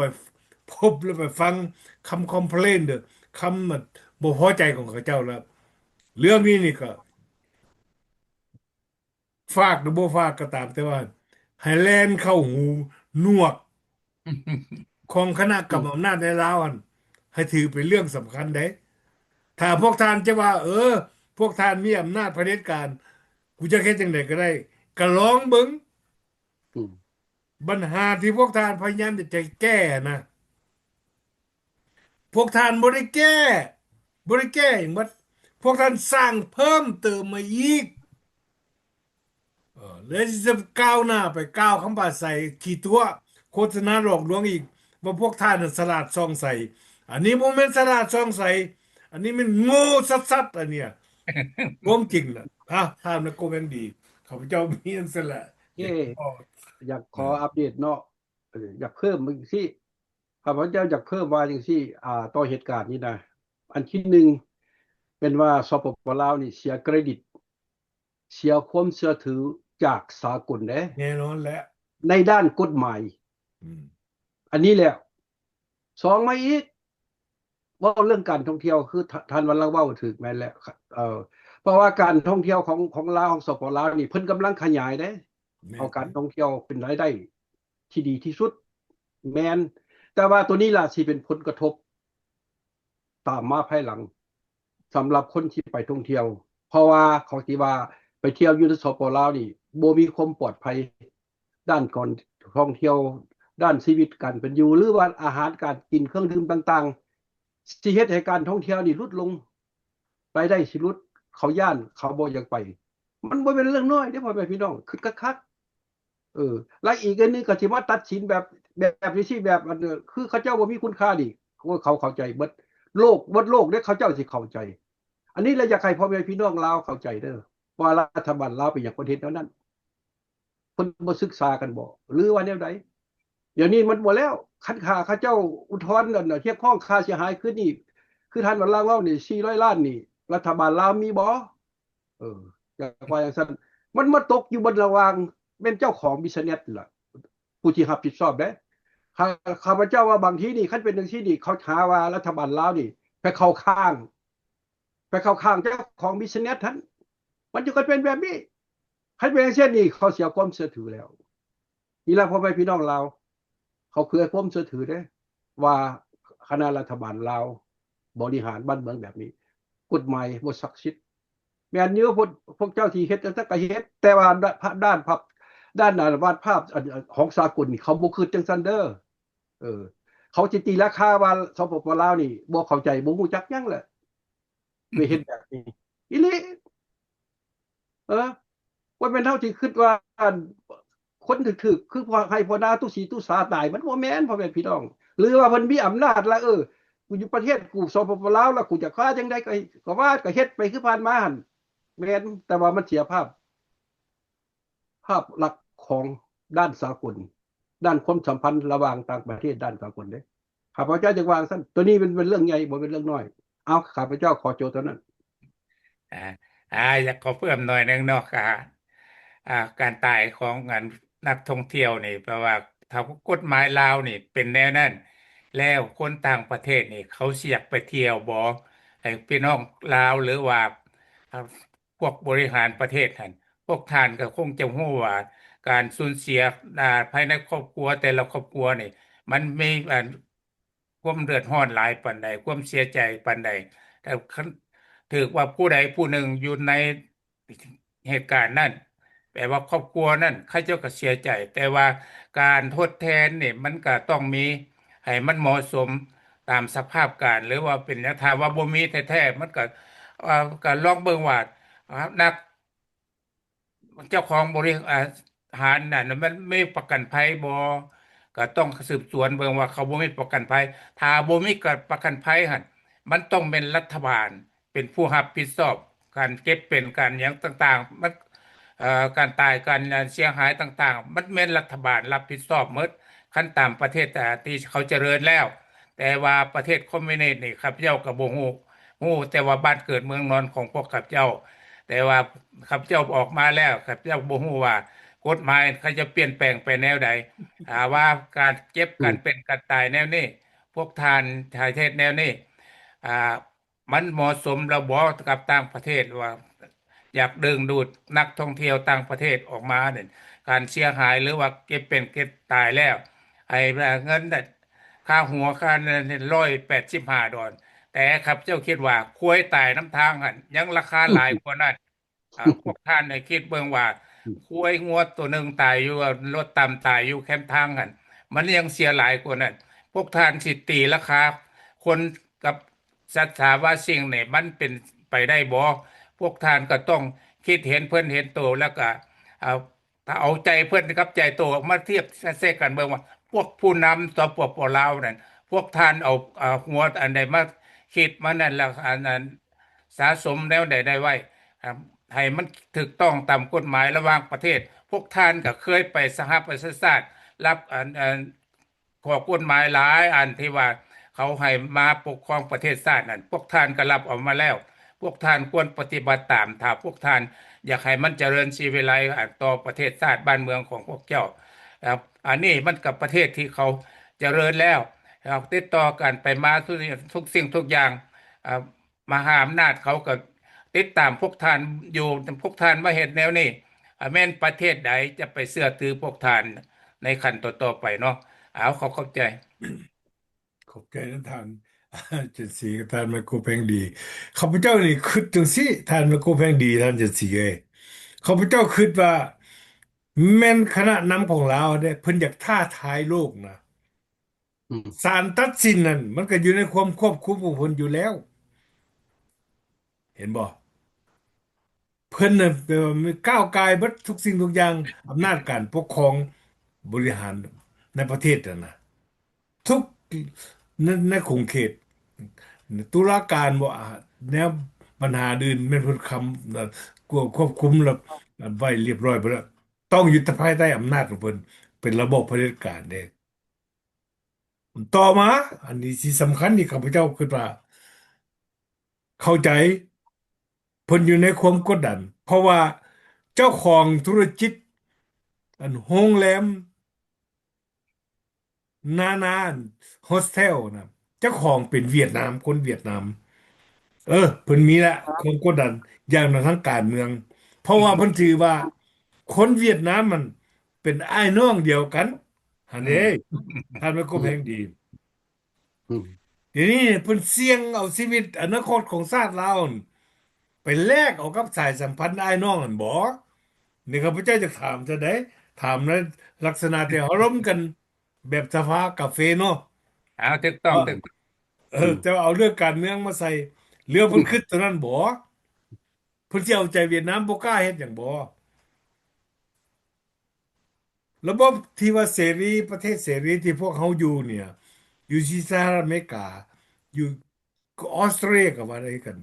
ພົບ ແລະ ໄປຟັງຄຳຄອມເພລນເດີ ຄຳບໍ່ພໍໃຈຂອງເຂົາເຈົ້າ ແລ້ວເລື່ອງນີ້ນີ້ກໍ ຝາກຫຼືບໍ່ຝາກກໍຕາມ ແຕ່ວ່າໃຫ້ແລ່ນເຂົ້າຫູໜວກຂອງຄະນະກຳອຳນາດໃນລາວຫັ້ນ ໃຫ້ຖືເປັນເລື່ອງສຳຄັນເດ້. ຖ້າພວກທ່ານຈະວ່າ ເອີ ພວກທ່ານມີອຳນາດຜະເດັດການ ກູຈະເຮັດຈັ່ງໃດກໍໄດ້ ກໍລອງເບິ່ງ. ອືມ ບັນຫາທີ່ພວກທ່ານພະຍາຍາມຈະແກ້ນະ ພວກທ່ານບໍ່ໄດ້ແກ້ ບໍ່ໄດ້ແກ້ຫຍັງເບິດ ພວກທ່ານສ້າງເພີ່ມເຕີມມາອີກ ເອີ ແລ້ວຊິກ້າວໜ້າໄປກ່າວຄຳປາໄສຂີ້ຕົວະ ໂຄສະນາຫຼອກລວງອີກ ວ່າພວກທ່ານນັ້ນສະຫຼາດຊ່ອງໃສ. ອັນນີ້ບໍ່ແມ່ນສະຫຼາດຊ່ອງໃສ ອັນນີ້ແມ່ນໂງ່ຊັດໆ ອັນເນີ້ຍ ຄວາມຈິງນະ. ອາ ທ່ານນະໂກແມ່ນດີ ຂ້າພະເຈົ້າມີຫຍັງຊັ້ນແຫຼະ ເອີ ຢາກຂໍອັບເດດເນາະ ເອີ ຢາກເພີ່ມຈັ່ງຊີ້ ຂ້າພະເຈົ້າຢາກເພີ່ມວ່າຈັ່ງຊີ້ ອ່າ ຕໍ່ເຫດການນີ້ນະ ອັນທີໜຶ່ງ ເປັນວ່າ ສປປ ລາວນີ້ເສຍເຄຣດິດ ເສຍຄວາມເຊື່ອຖືຈາກສາກົນເດ້ ແນ່ນອນແຫຼະ ໃນດ້ານກົດໝາຍ ອືມ ອັນນີ້ແຫຼະ. ສອງມາອີກ ເວົ້າເລື່ອງການທ່ອງທ່ຽວ ຄືທ່ານວັນລະເວົ້າຖືກແມ່ນແຫຼະ ເອີ ເພາະວ່າການທ່ອງທ່ຽວຂອງ ຂອງລາວ ຂອງ ສປປ ລາວນີ້ ເພິ່ນກຳລັງຂະຫຍາຍເດ້ ແມ່ນ ເອົາການທ່ອງທ່ຽວເປັນລາຍໄດ້ທີ່ດີທີ່ສຸດ ແມ່ນ ແຕ່ວ່າໂຕນີ້ລະຊິເປັນຜົນກະທົບຕາມມາພາຍຫຼັງ ສຳລັບຄົນທີ່ໄປທ່ອງທ່ຽວ ເພາະວ່າເຂົາຊິວ່າໄປທ່ຽວຢູ່ໃນ ສປປ ລາວນີ້ ບໍ່ມີຄວາມປອດໄພ ດ້ານການທ່ອງທ່ຽວ ດ້ານຊີວິດການເປັນຢູ່ ຫຼືວ່າອາຫານການກິນ ເຄື່ອງດື່ມຕ່າງໆ ຊິເຮັດໃຫ້ການທ່ອງທ່ຽວນີ້ຫຼຸດລົງ ລາຍໄດ້ຊິຫຼຸດ ເຂົາຢ້ານ ເຂົາບໍ່ຢາກໄປ. ມັນບໍ່ແມ່ນເລື່ອງນ້ອຍເດ້ພໍ່ແມ່ພີ່ນ້ອງ ຄິດຄັກໆ ເອີ ແລະອີກອັນໜຶ່ງກໍຊິມາຕັດສິນແບບ ແບບນີ້ຊິ ແບບອັນ ຄືເຂົາເຈົ້າບໍ່ມີຄຸນຄ່ານີ້ ໂອ້ຍ ເຂົາເຂົ້າໃຈເບິດ ໂລກ ເບິດໂລກເດ້ ເຂົາເຈົ້າຊິເຂົ້າໃຈ. ອັນນີ້ລະຢາກໃຫ້ພໍ່ແມ່ພີ່ນ້ອງລາວເຂົ້າໃຈເດີ ວ່າລັດຖະບານລາວເປັນຫຍັງເພິ່ນເຮັດແນວນັ້ນ ເພິ່ນບໍ່ສຶກສາກັນບໍ ຫຼືວ່າແນວໃດ? ດຽວນີ້ມັນບໍ່ແລ້ວ ຄັນຖ້າເຂົາເຈົ້າອຸທອນ ອັນ ຮຽກຮ້ອງຄ່າເສຍຫາຍຄືນີ້ ຄືທ່ານວັນລະເວົ້ານີ້ ສີ່ຮ້ອຍລ້ານນີ້ ລັດຖະບານລາວມີບໍ? ເອີ ຢາກວ່າຈັ່ງຊັ້ນ ມັນມາຕົກຢູ່ບົນລະຫວ່າງ ແມ່ນເຈົ້າຂອງບິສເນັດລະ ຜູ້ທີ່ຮັບຜິດຊອບເດ້. ຂ້າ ຂ້າພະເຈົ້າວ່າບາງທີນີ້ ຄັນເປັນຈັ່ງຊີ້ນີ້ ເຂົາຫາວ່າລັດຖະບານລາວນີ້ໄປເຂົ້າຂ້າງ ໄປເຂົ້າຂ້າງເຈົ້າຂອງບິສເນັດຫັ້ນ ມັນຈະເກີດເປັນແບບນີ້. ຄັນເປັນຈັ່ງຊີ້ນີ້ ເຂົາເສຍຄວາມເຊື່ອຖືແລ້ວ. ນີ້ລະພໍ່ແມ່ພີ່ນ້ອງລາວ ເຂົາເສຍຄວາມເຊື່ອຖືເດ້ ວ່າຄະນະລັດຖະບານລາວບໍລິຫານບ້ານເມືອງແບບນີ້ ກົດໝາຍບໍ່ສັກສິດ. ແມ່ນຢູ່ ພວກ ພວກເຈົ້າຊິເຮັດຈັ່ງໃດກໍເຮັດ ແຕ່ວ່າດ້ານ ດ້ານພາບ ດ້ານ ອາ ວາດພາບ ອັນ ຂອງສາກົນນີ້ ເຂົາບໍ່ຄິດຈັ່ງຊັ້ນເດີ. ເອີ ເຂົາຊິຕີລາຄາວ່າ ສປປ ລາວນີ້ບໍ່ເຂົ້າໃຈ ບໍ່ຮູ້ຈັກຫຍັງແຫຼະ ໄປເຮັດແບບນີ້ອີ່ຫຼີ. ເອີ ບໍ່ແມ່ນເຮົາຊິຄິດວ່າ ອັນ ຄົນຖືກໆ ຄືພວກໄຮ່ພວກນາຕຸສີຕຸສາຕາຍ ມັນບໍ່ແມ່ນ ພໍ່ແມ່ພີ່ນ້ອງ. ຫຼືວ່າເພິ່ນມີອຳນາດລະ ເອີ ກູຢູ່ປະເທດກູ ສປປ ລາວ ລະ ກູຈະວ່າຈັ່ງໃດກໍ ກໍວ່າ ກໍເຮັດໄປຄືຜ່ານມາຫັ້ນ ແມ່ນ ແຕ່ວ່າມັນເສຍພາບ ພາບລັກຂອງດ້ານສາກົນ ດ້ານຄວາມສຳພັນລະຫວ່າງຕ່າງປະເທດ ດ້ານສາກົນເດ້. ຂ້າພະເຈົ້າຈະວ່າຊັ້ນ ໂຕນີ້ເປັນ ເປັນເລື່ອງໃຫຍ່ ບໍ່ເປັນເລື່ອງນ້ອຍ. ເອົາ ຂ້າພະເຈົ້າຂໍໂຈະເທົ່ານັ້ນ. ອາ ອາ ຢາກຂໍເພີ່ມໜ້ອຍໜຶ່ງເນາະ ກະ ອາ ການຕາຍຂອງ ອັນ ນັກທ່ອງທ່ຽວນີ້ ແປວ່າ ຖ້າກົດໝາຍລາວນີ້ເປັນແນວນັ້ນ ແລ້ວຄົນຕ່າງປະເທດນີ້ ເຂົາຊິຢາກໄປທ່ຽວບໍ່? ໃຫ້ພີ່ນ້ອງລາວ ຫຼືວ່າ ພວກບໍລິຫານປະເທດຫັ້ນ ພວກທ່ານກໍຄົງຈະຮູ້ວ່າ ການສູນເສຍ ອາ ພາຍໃນຄອບຄົວແຕ່ລະຄອບຄົວນີ້ ມັນມີ ອັນ ຄວາມເດືອດຮ້ອນຫຼາຍປານໃດ ຄວາມເສຍໃຈປານໃດ. ຖ້າ ຄັນ ຖືກວ່າຜູ້ໃດຜູ້ໜຶ່ງຢູ່ໃນເຫດການນັ້ນ ແປວ່າຄອບຄົວນັ້ນເຂົາເຈົ້າກໍເສຍໃຈ ແຕ່ວ່າການທົດແທນນີ້ ມັນກໍຕ້ອງມີໃຫ້ມັນເໝາະສົມຕາມສະພາບການ ຫຼືວ່າເປັນຫຍັງ ຖ້າວ່າບໍ່ມີແທ້ໆ ມັນກໍ ເອີ ກໍລອງເບິ່ງວ່າ ອາ ນັກ ເຈົ້າຂອງບໍລິ ອາ ຫານນັ້ນ ມັນມີປະກັນໄພບໍ່? ກໍຕ້ອງສືບສວນເບິ່ງວ່າເຂົາບໍ່ມີປະກັນໄພ. ຖ້າບໍ່ມີກະ ປະກັນໄພຫັ້ນ ມັນຕ້ອງແມ່ນລັດຖະບານເປັນຜູ້ຮັບຜິດຊອບ ການເຈັບເປັນ ການຫຍັງຕ່າງໆ ມັນ ເອີ ການຕາຍ ການເສຍຫາຍຕ່າງໆ ມັນແມ່ນລັດຖະບານຮັບຜິດຊອບໝົດ ຄັນຕາມປະເທດ ເອີ ທີ່ເຂົາຈະເລີນແລ້ວ. ແຕ່ວ່າປະເທດຄອມມິວນິດນີ້ ຂ້າພະເຈົ້າກໍບໍ່ຮູ້ ຮູ້ແຕ່ວ່າບ້ານເກີດເມືອງນອນຂອງພວກຂ້າພະເຈົ້າ. ແຕ່ວ່າຂ້າພະເຈົ້າອອກມາແລ້ວ ຂ້າພະເຈົ້າບໍ່ຮູ້ວ່າກົດໝາຍເຂົາຈະປ່ຽນແປງໄປແນວໃດ ຖ້າວ່າການເຈັບ ອືມ ການເປັນ ການຕາຍແນວນີ້ ພວກທ່ານ ຖ້າເຮັດແນວນີ້ ອ່າ ມັນເໝາະສົມແລ້ວບໍ່ກັບຕ່າງປະເທດ ວ່າຢາກດຶງດູດນັກທ່ອງທ່ຽວຕ່າງປະເທດອອກມານີ້ ການເສຍຫາຍ ຫຼືວ່າເຈັບເປັນເຈັບຕາຍແລ້ວ ໃຫ້ເງິນ ຄ່າຫົວ ຄ່ານັ້ນ ຮ້ອຍແປດສິບຫ້າດອນ ແຕ່ຂ້າພະເຈົ້າຄິດວ່າຄວາຍຕາຍນຳທາງຫັ້ນ ຍັງລາຄາຫຼາຍກວ່ານັ້ນ. ອ່າ ພວກທ່ານໄດ້ຄິດເບິ່ງວ່າ ຄວາຍງົວໂຕໜຶ່ງຕາຍຢູ່ ລົດຕຳຕາຍຢູ່ແຄມທາງຫັ້ນ ມັນຍັງເສຍຫຼາຍກວ່ານັ້ນ. ພວກທ່ານຊິຕີລາຄາຄົນກັບສັດສາວາສິ່ງນີ້ ມັນເປັນໄປໄດ້ບໍ່? ພວກທ່ານກໍຕ້ອງຄິດເຫັນເພິ່ນເຫັນໂຕ ແລ້ວກໍເອົາ ຖ້າເອົາໃຈເພິ່ນກັບໃຈໂຕມາທຽບໃສ່ກັນເບິ່ງວ່າ ພວກຜູ້ນຳ ສປປ ລາວ ນັ້ນ ພວກທ່ານເອົາ ເອົາຫົວອັນໃດມາຄິດມານັ້ນ ແລ້ວອັນນັ້ນ ສະສົມແນວໃດໄດ້ໄວ້ ໃຫ້ມັນຖືກຕ້ອງຕາມກົດໝາຍລະຫວ່າງປະເທດ. ພວກທ່ານກໍເຄີຍໄປສະຫະປະຊາຊາດ ຮັບອັນ ອັນ ຂໍ້ກົດໝາຍຫຼາຍອັນທີ່ວ່າເຂົາໃຫ້ມາປົກຄອງປະເທດຊາດນັ້ນ ພວກທ່ານກໍຮັບເອົາມາແລ້ວ. ພວກທ່ານຄວນປະຕິບັດຕາມ ຖ້າພວກທ່ານຢາກໃຫ້ມັນຈະເລີນສີວິໄລ ອາ ຕໍ່ປະເທດຊາດບ້ານເມືອງຂອງພວກເຈົ້າ. ອາ ອັນນີ້ມັນກໍປະເທດທີ່ເຂົາຈະເລີນແລ້ວ ເຮົາຕິດຕໍ່ກັນໄປມາທຸກ ທຸກສິ່ງທຸກຢ່າງ ອາ ມະຫາອຳນາດເຂົາກໍຕິດຕາມພວກທ່ານຢູ່ ພວກທ່ານມາເຮັດແນວນີ້ ອາ ແມ່ນປະເທດໃດຈະໄປເຊື່ອຖືພວກທ່ານໃນຂັ້ນຕໍ່ໆໄປເນາະ. ເອົາ ຂໍຂອບໃຈ. ຂອບໃຈນຳທ່ານ ເຈັນສີ ກັບທ່ານໄມໂຄແພງດີ. ຂ້າພະເຈົ້ານີ້ຄິດຈັ່ງຊີ້ ທ່ານໄມໂຄແພງດີ ທ່ານເຈັນສີເອີຍ, ຂ້າພະເຈົ້າຄິດວ່າແມ່ນຄະນະນຳຂອງລາວເດ້ ເພິ່ນຢາກທ້າທາຍໂລກນະ. ອືມ ສານຕັດສິນນັ້ນ ມັນກໍຢູ່ໃນຄວາມຄວບຄຸມຂອງເພິ່ນຢູ່ແລ້ວ ເຫັນບໍ່? ເພິ່ນນະ ແປວ່າມີກ້າວກ່າຍເບິດທຸກສິ່ງທຸກຢ່າງ ອຳນາດການປົກຄອງບໍລິຫານໃນປະເທດນັ້ນນະ ທຸກ ໃນ ໃນຂົງເຂດ ຕຸລາການບໍ ອາ ແນວບັນຫາອື່ນແມ່ນເພິ່ນຄຳ ຄວບຄຸມລະ ໄວ້ລຽບຮ້ອຍເບິດແລ້ວ ຕ້ອງຢູ່ພາຍໃຕ້ອຳນາດຂອງເພິ່ນ ເປັນລະບອບຜະເດັດການເດ້. ຕໍ່ມາ ອັນນີ້ທີ່ສຳຄັນທີ່ຂ້າພະເຈົ້າຄິດວ່າ ເຂົ້າໃຈ ເພິ່ນຢູ່ໃນຄວາມກົດດັນ ເພາະວ່າເຈົ້າຂອງທຸລະກິດ ອັນໂຮງແຮມ ນານາ ໂຮສເທວນະ ເຈົ້າຂອງເປັນຫວຽດນາມ ຄົນຫວຽດນາມ. ເອີ ເພິ່ນມີລະຄວາມກົດດັນຢ່າງທາງການເມືອງ ເພາະວ່າເພິ່ນຖືວ່າຄົນຫວຽດນາມມັນເປັນອ້າຍນ້ອງດຽວກັນຫັ້ນເດ້ ອືມ ທ່ານໄມໂຄແພງດີ. ອືມ ດຽວນີ້ເພິ່ນສ່ຽງເອົາຊີວິດອະນາຄົດຂອງຊາດລາວຫັ້ນ ໄປແລກເອົາກັບສາຍສຳພັນອ້າຍນ້ອງຫັ້ນບໍ? ນີ້ຂ້າພະເຈົ້າຢາກຖາມຈັ່ງໃດ? ຖາມໃນລັກສະນະທີ່ເຮົາລົມກັນແບບສະພາກາເຟເນາະ. ອ້າວ ຖືກຕ້ອງ ເອີ ຖືກຕ້ອງ ເອີ ອືມ ຈະເອົາເລື່ອງການເມືອງມາໃສ່ ຫຼືເພິ່ນຄິດຕົວນັ້ນບໍ? ເພິ່ນຊິເອົາໃຈຫວຽດນາມ ບໍ່ກ້າເຮັດຫຍັງບໍ? ລະບົບທີ່ວ່າເສລີ ປະເທດເສລີທີ່ພວກເຮົາຢູ່ເນີ້ຍ ຢູ່ທີ່ສະຫະລັດອາເມລິກາ ຢູ່ອອສເຕຣເລຍກໍວ່າໄດ້ຄືກັນ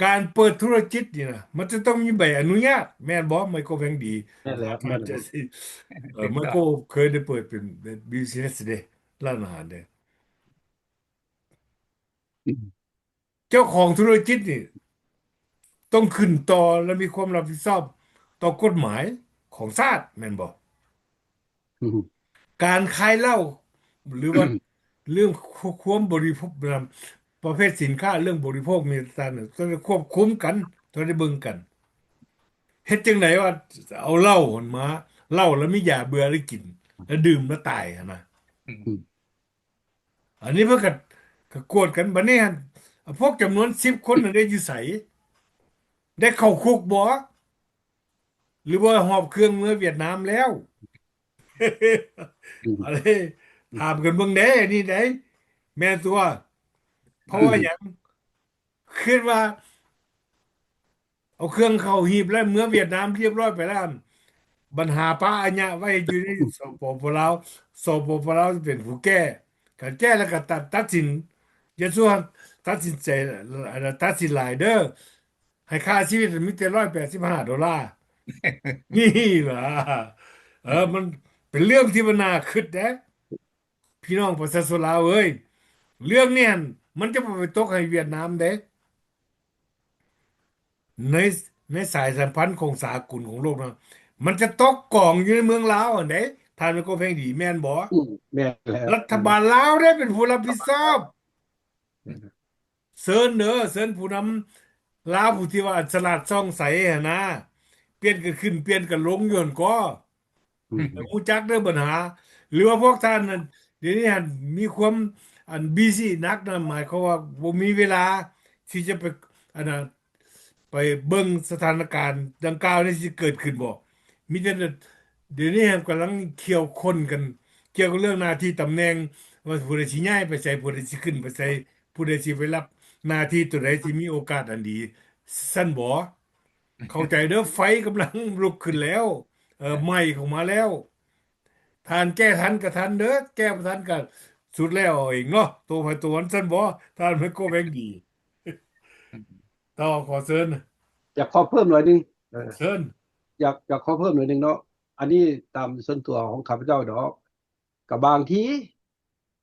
ການເປີດທຸລະກິດນີ້ນະ ມັນຈະຕ້ອງມີໃບອະນຸຍາດ ແມ່ນບໍ່ ໄມໂຄແພງດີ? ແມ່ນແລ້ວ ມັນຈະ ແມ່ນແລ້ວ ເອີ ໄມໂຄເຄີຍໄດ້ເປີດເປັນ ເປັນບິສເນສເດ້ ຮ້ານອາຫານເດ້. ເຈົ້າຂອງທຸລະກິດນີ້ຕ້ອງຂຶ້ນຕໍ່ ແລະ ມີຄວາມຮັບຜິດຊອບຕໍ່ກົດໝາຍຂອງຊາດ ແມ່ນບໍ່? ອືມ ການຂາຍເຫຼົ້າ ຫຼືວ່າເລື່ອງຄວາມບໍລິໂພກ ປະເພດສິນຄ້າເລື່ອງບໍລິໂພກມີຕ່າງໆ ຕ້ອງໄດ້ຄວບຄຸມກັນ ຕ້ອງໄດ້ເບິ່ງກັນ. ເຮັດຈັ່ງໃດວ່າເອົາເຫຼົ້າຫັ້ນມາ ເຫຼົ້າແລ້ວມີຢາເບື່ອໄດ້ກິນ ແລ້ວດື່ມແລ້ວຕາຍຫັ້ນນະ. ອືມ ອັນນີ້ເພິ່ນກໍ ກໍກວດກັນ ບັດນີ້ຫັ້ນ ພວກຈຳນວນສິບຄົນນັ້ນໄດ້ຢູ່ໃສ? ໄດ້ເຂົ້າຄຸກບໍ່? ຫຼືວ່າຫອບເຄື່ອງເມືອຫວຽດນາມແລ້ວ? ອືມ ອັນນີ້ຖາມກັນເບິ່ງແດ່ ນີ້ໄດ໋ ແມ່ນຕົວະ. ເພາະວ່າຫຍັງ? ຄິດວ່າ ເອົາເຄື່ອງເຂົ້າຮີບແລ້ວ ເມືອຫວຽດນາມຮຽບຮ້ອຍໄປແລ້ວ ບັນຫາປະອາຍະໄວ້ຢູ່ໃນ ສປປ ລາວ ສປປ ລາວຈະເປັນຜູ້ແກ້ ການແກ້ແລ້ວກໍຕັດ ຕັດສິນ ຢ່າສູ່ຕັດສິນໃຈ ອັນນັ້ນ ຕັດສິນຫຼາຍເດີ້. ໃຫ້ຄ່າຊີວິດມີແຕ່ຮ້ອຍແປດສິບຫ້າໂດລາ. ນີ້ລະ ເອີ ມັນເປັນເລື່ອງທີ່ມັນໜ້າຄິດເດ້ ພີ່ນ້ອງປະຊາຊົນລາວເອີຍ. ເລື່ອງນີ້ຫັ້ນ ມັນຈະບໍ່ໄປຕົກໃຫ້ຫວຽດນາມເດ້. ໃນ ໃນສາຍສຳພັນຂອງສາກົນຂອງໂລກນະ ມັນຈະຕົກກອງຢູ່ໃນເມືອງລາວຫັ້ນເດ້ ທ່ານແມ່ນກໍແພງດີ ແມ່ນບໍ່? ອືມ ແມ່ນແລ້ວ. ລັດຖະບານລາວເດ້ເປັນຜູ້ຮັບຜິດຊອບ. ແມ່ນແລ້ວ. ເຊີນເດີ ເຊີນຜູ້ນຳລາວ ຜູ້ທີ່ວ່າສະຫຼາດສ່ອງໃສຫັ້ນນະ ປ່ຽນກັນຂຶ້ນ ປ່ຽນກັນລົງຢູ່ຫັ້ນກໍ ອືມ ຮູ້ຈັກເດີບັນຫາ ຫຼືວ່າພວກທ່ານນັ້ນ ດຽວນີ້ຫັ້ນມີຄວາມ ອັນ ບີຊີໜັກນະ ໝາຍຄວາມວ່າບໍ່ມີເວລາທີ່ຈະໄປ ອັນນະ ໄປເບິ່ງສະຖານະການດັ່ງກ່າວນີ້ຊິເກີດຂຶ້ນບໍ່? ມີແຕ່ ດຽວນີ້ຫັ້ນກຳລັງຂ່ຽວຄົນກັນ ກ່ຽວກັບເລື່ອງໜ້າທີ່ຕຳແໜ່ງ ວ່າຜູ້ໃດຊິຍ້າຍໄປໃສ ຜູ້ໃດຊິຂຶ້ນໄປໃສ ຜູ້ໃດຊິໄປຮັບໜ້າທີ່ໂຕໃດທີ່ມີໂອກາດອັນດີ ຊັ້ນບໍ່? ເຂົ້າໃຈເດີ ໄຟກຳລັງລຸກຂຶ້ນແລ້ວ ເອີ ໄໝ້ເຂົ້າມາແລ້ວ. ທ່ານແກ້ທັນກໍທັນເດີ ແກ້ບໍ່ທັນກໍສຸດແລ້ວເອົາເອງເນາະ ໂຕໃຜໂຕມັນ ຊັ້ນບໍ່? ທ່ານແມ່ນກໍແບງດີ ຕໍ່ ຂໍເຊີນ ຢາກຂໍເພີ່ມໜ້ອຍໜຶ່ງ ເອີ ເຊີນ ຢາກ ຢາກຂໍເພີ່ມໜ້ອຍໜຶ່ງເນາະ. ອັນນີ້ຕາມສ່ວນຕົວຂອງຂ້າພະເຈົ້າດອກ ກໍບາງທີ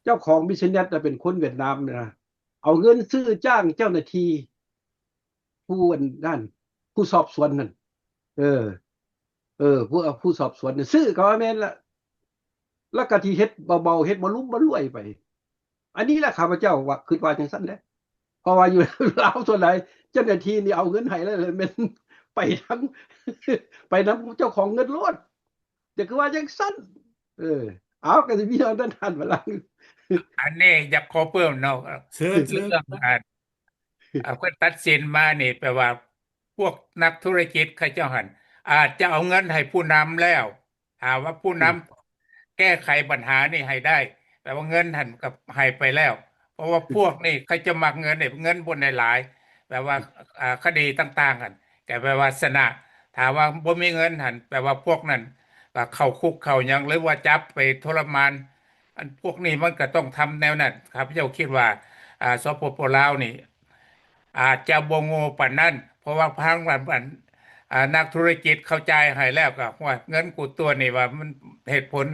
ເຈົ້າຂອງບິສເນັສນະເປັນຄົນຫວຽດນາມນະ ເອົາເງິນຊື້ຈ້າງເຈົ້າໜ້າທີ່ ຜູ້ອັນນັ້ນ ຜູ້ສອບສວນນັ້ນ ເອີ ເອີ ຜູ້ ຜູ້ສອບສວນນັ້ນ ຊື້ກໍວ່າແມ່ນລະ ແລ້ວກໍທີ່ເຮັດເບົາໆ ເຮັດບໍ່ລຸ່ມບໍ່ລວຍໄປ. ອັນນີ້ລະຂ້າພະເຈົ້າວ່າ ຄິດວ່າຈັ່ງຊັ້ນເດ້ ເພາະວ່າຢູ່ລາວສ່ວນຫຼາຍເຈົ້າໜ້າທີ່ນີ້ເອົາເງິນໃຫ້ແລ້ວແມ່ນໄປທາງ ໄປນຳເຈົ້າຂອງເງິນໂລດ ຈະຄືວ່າຈັ່ງຊັ້ນ ເອີ ເອົາ ກໍຊິມີເທົ່ານັ້ນ ທ່ານພະລັງ. ອັນນີ້ຢາກຂໍເພີ່ມເນາະ ເຊີນ ເຊີນ ເລື່ອງອັນ ອ່າ ເພິ່ນຕັດສິນມານີ້ ແປວ່າພວກນັກທຸລະກິດເຂົາເຈົ້າຫັ້ນ ອາດຈະເອົາເງິນໃຫ້ຜູ້ນຳແລ້ວ ຖ້າວ່າຜູ້ນຳ ອືມ ແກ້ໄຂບັນຫານີ້ໃຫ້ໄດ້ ແປວ່າເງິນຫັ້ນກໍໃຫ້ໄປແລ້ວ ເພາະວ່າພວກນີ້ເຂົາເຈົ້າມັກເງິນເດ້ ເງິນບໍ່ໄດ້ຫຼາຍ ແປວ່າ ອືມ ອ່າ ຄະດີຕ່າງໆຫັ້ນ ກໍແປວ່າຊະນະ ຖ້າວ່າບໍ່ມີເງິນຫັ້ນ ແປວ່າພວກນັ້ນກໍເຂົ້າຄຸກເຂົ້າຫຍັງ ຫຼືວ່າຈັບໄປທໍລະມານ. ອັນພວກນີ້ມັນກໍຕ້ອງທຳແນວນັ້ນ ຂ້າພະເຈົ້າຄິດວ່າ ອາ ສປປ ລາວນີ້ ອາດຈະບໍ່ໂງ່ປານນັ້ນ ເພາະວ່າທາງ ອັນ ອັນ ອາ ນັກທຸລະກິດເຂົາຈ່າຍໃຫ້ແລ້ວ ກໍວ່າເງິນກູຕົວນີ້ວ່າມັນເຫດຜົນ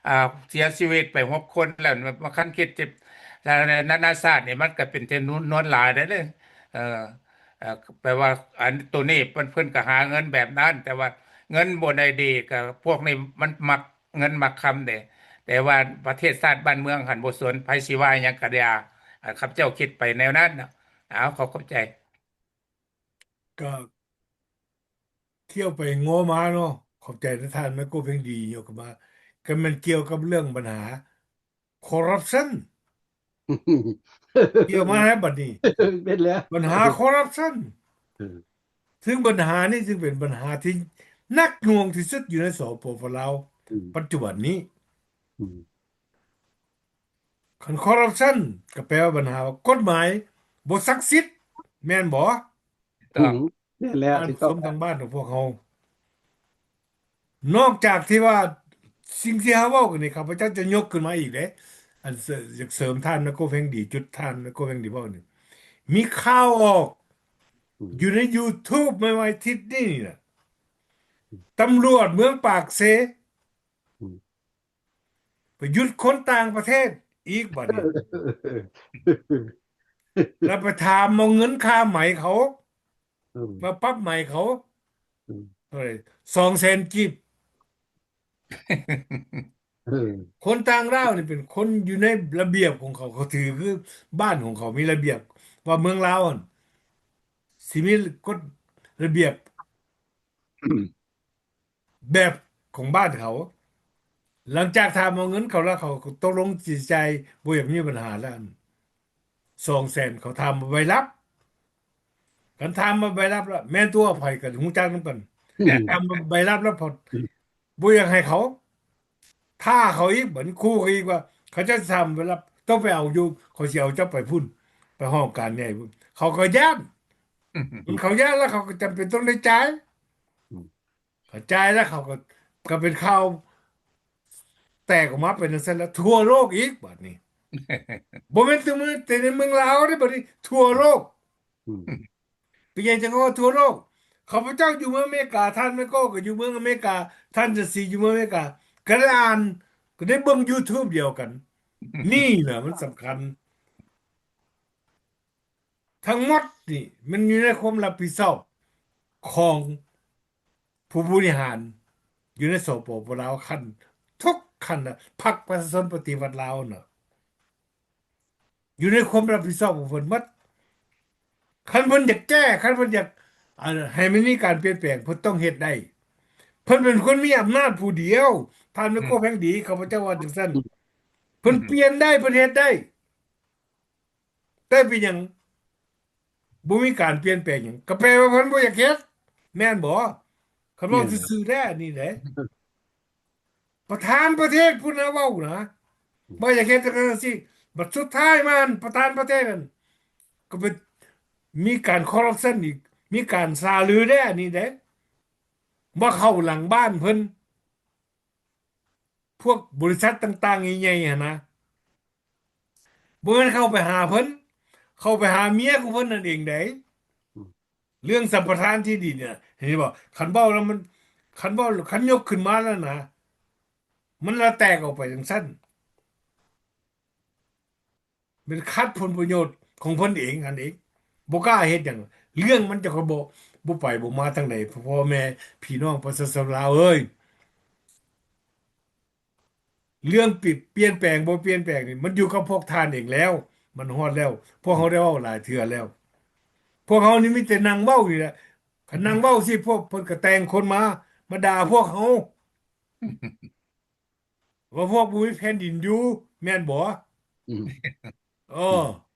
ອາ ເສຍຊີວິດໄປຫົກຄົນແລ້ວ ມັນ ຄັນຄິດຈະ ນານາຊາດນີ້ ມັນກໍເປັນຈຳນວນຫຼາຍເດ້ ເອີ ເອີ ແປວ່າອັນໂຕນີ້ເພິ່ນ ເພິ່ນກໍຫາເງິນແບບນັ້ນ ແຕ່ວ່າເງິນບໍ່ໄດ້ດີ ກໍພວກນີ້ມັນມັກ ເງິນມັກຄຳເດ້ ແຕ່ວ່າປະເທດຊາດບ້ານເມືອງຫັ້ນບໍ່ສົນ ໃຜຊິວ່າຫຍັງກໍຢ່າ ອາ ຂ້າພະເຈົ້າຄິດໄປແນວນັ້ນເນາະ. ເອົາ ຂໍຂອບໃຈ. ກໍກ່ຽວໄປງໍມາເນາະ ຂອບໃຈນະທ່ານໄມໂກເພັງດີ ຍົກຂຶ້ນມາ ກໍແມ່ນກ່ຽວກັບເລື່ອງບັນຫາຄໍຣັບຊັນ ກ່ຽວມາແລ້ວບັດນີ້ ແມ່ນແລ້ວ ບັນຫາຄໍຣັບຊັນ ເອີ ຊຶ່ງບັນຫານີ້ຈຶ່ງເປັນບັນຫາທີ່ໜັກໜ່ວງທີ່ສຸດຢູ່ໃນ ສປປ ລາວ ອືມ ປັດຈຸບັນນີ້ ອືມ ຄັນຄໍຣັບຊັນກໍແປວ່າບັນຫາວ່າກົດໝາຍບໍ່ສັກສິດ ແມ່ນບໍ່? ຖືກຕ້ອງ ອືມ ແມ່ນແລ້ວ ທ່ານຜູ້ຊົມທາງບ້ານຂອງພວກເຮົາ ນອກຈາກທີ່ວ່າສິ່ງທີ່ເຮົາເວົ້າກັນນີ້ ຂ້າພະເຈົ້າຈະຍົກຂຶ້ນມາອີກເດ້ ອັນ ຢາກເສີມທ່ານໄມໂກເພັງດີ ຈຸດທ່ານໄມໂກເພັງດີເວົ້ານີ້ ມີຂ່າວອອກ ອືມ ຢູ່ໃນຢູທູບ ແມ່ນວ່າອາທິດນີ້ນະ ອືມ ຕຳຫຼວດເມືອງປາກເຊ ອືມ ໄປຢຸດຄົນຕ່າງປະເທດອີກບັດນີ້ ແລ້ວໄປຖາມເອົາເງິນຄ່າໄໝເຂົາ ອືມ ມາປັບໄໝເຂົາ ອືມ ເທົ່າໃດ? ສອງແສນກີບ ເອີ ຄົນຕ່າງດ້າວນີ້ເປັນຄົນຢູ່ໃນລະບຽບຂອງເຂົາ ເຂົາຖືຄືບ້ານຂອງເຂົາມີລະບຽບ ວ່າເມືອງລາວຫັ້ນຊິມີກົດລະບຽບ ແບບຂອງບ້ານເຂົາ ຫຼັງຈາກຖາມເອົາເງິນເຂົາແລ້ວ ເຂົາກໍຕົກລົງຊິຈ່າຍ ບໍ່ຢາກມີບັນຫາແລ້ວ ອັນສອງແສນ ເຂົາຖາມວ່າໃບລັບ ຄັນຖາມວ່າໃບລັບແລ້ວ ແມ່ນຕົວະ ໃຜກໍຮູ້ຈັກນຳກັນ ຖາມວ່າໃບລັບແລ້ວ ບໍ່ຢາກໃຫ້ເຂົາ ທ້າເຂົາອີກ ບັດນີ້ຂູ່ເຂົາອີກວ່າ ເຂົາເຈົ້າຊິຖາມໃບລັບ ຕ້ອງໄປເອົາຢູ່ ເຂົາຊິເອົາເຈົ້າໄປພຸ້ນ ໄປຫ້ອງການໃຫຍ່ພຸ້ນ ເຂົາກໍຢ້ານ ເຂົາຢ້ານແລ້ວ ເຂົາກໍຈຳເປັນຕ້ອງໄດ້ຈ່າຍ ອືມ ເຂົາຈ່າຍແລ້ວ ເຂົາກໍ ກໍເປັນຂ່າວແຕກອອກມາເປັນຈັ່ງຊັ້ນແລ້ວ ທົ່ວໂລກອີກບາດນີ້ ບໍ່ແມ່ນແຕ່ເມືອງ ແຕ່ໃນເມືອງລາວເດ້ ບັດນີ້ທົ່ວໂລກ. ອືມ ເປັນຫຍັງຈັ່ງເວົ້າທົ່ວໂລກ? ຂ້າພະເຈົ້າຢູ່ເມືອງອາເມລິກາ, ທ່ານໄມໂກກໍຢູ່ເມືອງອາເມລິກາ, ທ່ານຈັນສີຢູ່ເມືອງອາເມລິກາ, ກໍໄດ້ອ່ານ, ກໍໄດ້ເບິ່ງ YouTube ດຽວກັນ. ນີ້ລະມັນສຳຄັນ. ທັງໝົດນີ້ມັນຢູ່ໃນຄວາມຮັບຜິດຊອບຂອງຜູ້ບໍລິຫານຢູ່ໃນ ສປປ ລາວ ຂັ້ນທຸກຂັ້ນນະ, ພັກປະຊາຊົນປະຕິວັດລາວນະ ຢູ່ໃນຄວາມຮັບຜິດຊອບຂອງເພິ່ນໝົດ. ຄັນເພິ່ນຢາກແກ້, ຄັນເພິ່ນຢາກ ອັນ ໃຫ້ມັນມີການປ່ຽນແປງ, ເພິ່ນຕ້ອງເຮັດໄດ້. ເພິ່ນເປັນຄົນມີອຳນາດຜູ້ດຽວ, ທ່ານໄມໂກ ແພງດີ, ຂ້າພະເຈົ້າວ່າຈັ່ງຊັ້ນ. ເພິ່ນປ່ຽນໄດ້, ເພິ່ນເຮັດໄດ້. ແຕ່ເປັນຫຍັງບໍ່ມີການປ່ຽນແປງຫຍັງ? ກໍແປວ່າເພິ່ນບໍ່ຢາກເຮັດ, ແມ່ນບໍ່? ຄັນເວົ້າ ແມ່ນ ຊື່ໆແທ້ ອັນນີ້ເດ້ ປະທານປະເທດພຸ້ນນະເວົ້ານະ ວ່າຢາກເຮັດຈັ່ງຊັ້ນຈັ່ງຊີ້, ບັດສຸດທ້າຍມາ ປະທານປະເທດນັ້ນກໍໄປມີການຄໍຣັບຊັນອີກ, ມີການຊ່າລືເດ້ ອັນນີ້ເດ້ ວ່າເຂົ້າຫຼັງບ້ານເພິ່ນ. ພວກບໍລິສັດຕ່າງໆໃຫຍ່ໆຫັ້ນນະ, ບໍ່ແມ່ນເຂົ້າໄປຫາເພິ່ນ, ເຂົ້າໄປຫາເມຍຂອງເພິ່ນນັ້ນເອງໃດ. ອືມ ເລື່ອງສຳປະທານທີ່ດິນນະ ເຫັນບໍ່? ຄັນເວົ້າແລ້ວມັນ ຄັນເວົ້າ ຄັນຍົກຂຶ້ນມາແລ້ວນະ ມັນລະແຕກອອກໄປຈັ່ງຊັ້ນ. ແມ່ນຂັດຜົນປະໂຫຍດຂອງເພິ່ນເອງຫັ້ນເອງ, ບໍ່ກ້າເຮັດຫຍັງ. ເລື່ອງມັນຈະບໍ່ ບໍ່ໄປບໍ່ມາທາງໃດ. ພໍ່ແມ່ພີ່ນ້ອງປະຊາຊົນລາວເອີຍ, ເລື່ອງປິ ປ່ຽນແປງບໍ່ປ່ຽນແປງນີ້ ມັນຢູ່ກັບພວກທ່ານເອງແລ້ວ, ມັນຮອດແລ້ວ. ພວກເຮົາໄດ້ເວົ້າຫຼາຍເທື່ອແລ້ວ, ພວກເຮົານີ້ມີແຕ່ນັ່ງເວົ້ານີ້ແຫຼະ. ຄັນນັ່ງເວົ້າຊີ້ ພວກເພິ່ນກໍແຕ່ງຄົນມາ ມາດ່າພວກເຮົາ. ວ່າພວກບໍ່ມີແຜ່ນດິນຢູ່ ແມ່ນບໍ່? ອືມ ເອີ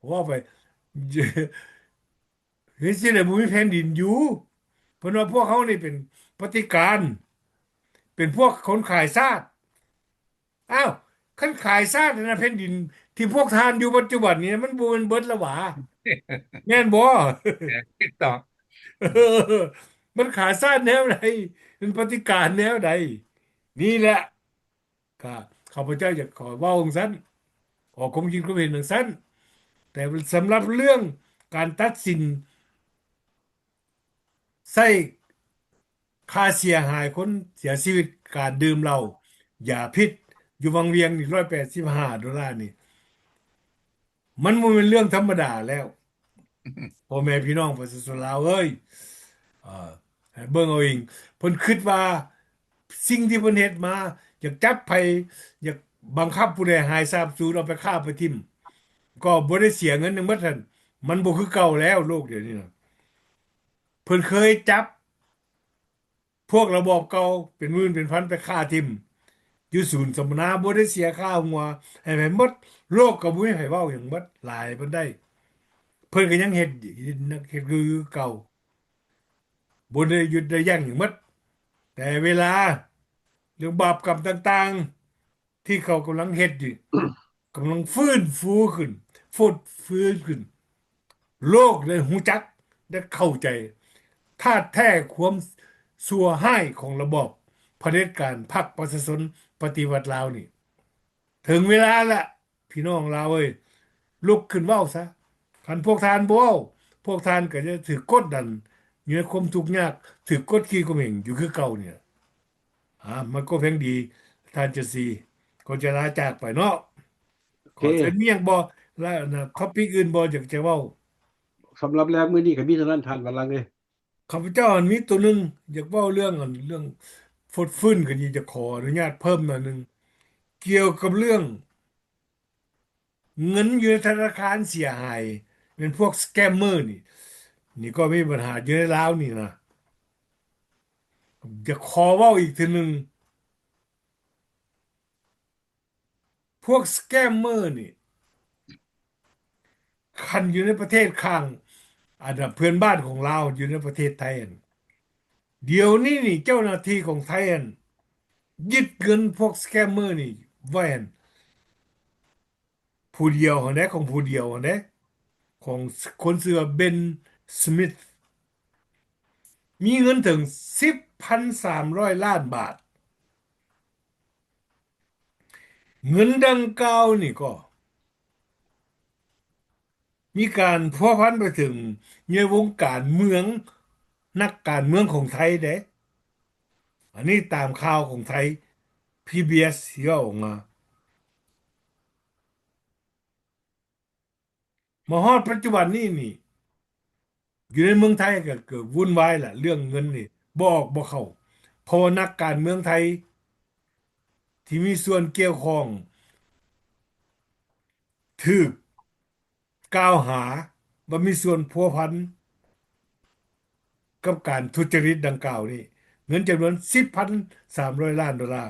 ເວົ້າໄປ ເຮັດຈັ່ງໃດບໍ່ມີແຜ່ນດິນຢູ່? ເພິ່ນວ່າພວກເຮົານີ້ເປັນປະຕິການ, ເປັນພວກຄົນຂາຍຊາດ. ອ້າວ ຄັນຂາຍຊາດນະ ແຜ່ນດິນທີ່ພວກທ່ານຢູ່ປັດຈຸບັນນີ້ ມັນບໍ່ແມ່ນເບິດລະຫວາ? ແມ່ນບໍ່? ແມ່ນຕິດຕໍ່ ເອີ ມັນຂາຍຊາດແນວໃດ? ມັນປະຕິການແນວໃດ? ນີ້ແຫຼະ ກະຂ້າພະເຈົ້າຢາກຂໍເວົ້າຈັ່ງຊັ້ນ, ອອກຄວາມຄິດຄວາມເຫັນຈັ່ງຊັ້ນ. ແຕ່ສຳລັບເລື່ອງການຕັດສິນໃຊ້ຄ່າເສຍຫາຍຄົນເສຍຊີວິດການດື່ມເຫຼົ້າຢາພິດຢູ່ວັງວຽງນີ້ ຮ້ອຍແປດສິບຫ້າໂດລານີ້ ມັນບໍ່ແມ່ນເລື່ອງທຳມະດາແລ້ວ. ພໍ່ແມ່ພີ່ນ້ອງປະຊາຊົນລາວເອີຍ, ເອີ ໃຫ້ເບິ່ງເອົາເອງ. ເພິ່ນຄິດວ່າສິ່ງທີ່ເພິ່ນເຮັດມາ ຢາກຈັບໃຜ ຢາກບັງຄັບຜູ້ໃດຫາຍສາບສູນ ເອົາໄປຂ້າໄປຖິ້ມ ກໍບໍ່ໄດ້ເສຍເງິນຫຍັງໝົດຫັ້ນ. ມັນບໍ່ຄືເກົ່າແລ້ວ ໂລກດຽວນີ້ນະ. ເພິ່ນເຄີຍຈັບ ພວກລະບອບເກົ່າເປັນໝື່ນເປັນພັນໄປຂ້າຖິ້ມຢູ່ສູນສຳມະນາ ບໍ່ໄດ້ເສຍຄ່າຫົວໃຫ້ໃຜໝົດ. ໂລກກໍບໍ່ມີໃຜເວົ້າຫຍັງໝົດຫຼາຍປານໃດ. ເພິ່ນກໍຍັງເຮັດ ເຮັດ ເຮັດຄືເກົ່າ ບໍ່ໄດ້ຢຸດໄດ້ຢັ້ງຫຍັງໝົດ. ແຕ່ເວລາເລື່ອງບາບກຳຕ່າງໆ ທີ່ເຂົາກຳລັງເຮັດຢູ່ ກຳລັງຟື້ນຟູຂຶ້ນ ຟົດຟື້ນຂຶ້ນ, ໂລກໄດ້ຮູ້ຈັກ ໄດ້ເຂົ້າໃຈທາດແທ້ຄວາມຊົ່ວຮ້າຍຂອງລະບອບຜະເດັດການພັກປະຊາຊົນປະຕິວັດລາວນີ້. ເຖິງເວລາລະ ພີ່ນ້ອງລາວເອີຍ, ລຸກຂຶ້ນເວົ້າຊະ. ຄັນພວກທ່ານບໍ່ເວົ້າ, ພວກທ່ານກໍຈະຖືກກົດດັນຢູ່ໃນຄວາມທຸກຍາກ, ຖືກກົດຂີ່ຂົ່ມເຫງຢູ່ຄືເກົ່ານີ້. ອ່າ ມັນກໍເພງດີ ທ່ານເຈຊີ ກໍຈະລາຈາກໄປເນາະ. ໂອເຄ ຂໍເຊີນມີຫຍັງບໍ່? ລະ ທອບປິກອື່ນບໍ່ ຢາກຈະເວົ້າ? ສຳລັບແລ້ວມື້ນີ້ກໍມີເທົ່ານັ້ນ ທ່ານວັນລັງເອີຍ. ຂ້າພະເຈົ້າຫັ້ນມີໂຕໜຶ່ງ ຢາກເວົ້າເລື່ອງ ອັນ ເລື່ອງຟົດຟື້ນກັນນີ້ ຈະຂໍອະນຸຍາດເພີ່ມໜ້ອຍໜຶ່ງ ກ່ຽວກັບເລື່ອງ ເງິນຢູ່ໃນທະນາຄານເສຍຫາຍ ແມ່ນພວກສະແກມເມີນີ້ ນີ້ກໍມີບັນຫາຢູ່ໃນລາວນີ້ນະ. ຢາກຂໍເວົ້າອີກເທື່ອໜຶ່ງ ພວກສະແກມເມີນີ້ ຄັນຢູ່ໃນປະເທດຂ້າງ ອັນນະ ເພື່ອນບ້ານຂອງລາວ ຢູ່ໃນປະເທດໄທຫັ້ນ ດຽວນີ້ນີ້ ເຈົ້າໜ້າທີ່ຂອງໄທຫັ້ນ ຍຶດເງິນພວກສະແກມເມີນີ້ໄວ້ຫັ້ນ ຜູ້ດຽວຫັ້ນເດ້ ຂອງຜູ້ດຽວຫັ້ນເດ້ ຂອງຄົນຊື່ວ່າ ເບັນ ສະມິດ ມີເງິນເຖິງສິບພັນສາມຮ້ອຍລ້ານບາດ. ເງິນດັ່ງກ່າວນີ້ກໍ ມີການພົວພັນໄປເຖິງໃນວົງການເມືອງ ນັກການເມືອງຂອງໄທເດ້. ອັນນີ້ຕາມຂ່າວຂອງໄທ ພີບີເອສ ທີ່ເວົ້າອອກມາ. ມາຮອດປັດຈຸບັນນີ້ນີ້ ຢູ່ໃນເມືອງໄທກໍເກີດວຸ່ນວາຍລະ ເລື່ອງເງິນນີ້ບໍ່ອອກບໍ່ເຂົ້າ ເພາະວ່ານັກການເມືອງໄທທີ່ມີສ່ວນກ່ຽວຂ້ອງ ຖືກກ່າວຫາວ່າມີສ່ວນພົວພັນກັບການທຸດຈະລິດດັ່ງກ່າວນີ້ ເງິນຈຳນວນສິບພັນສາມຮ້ອຍລ້ານໂດລາ.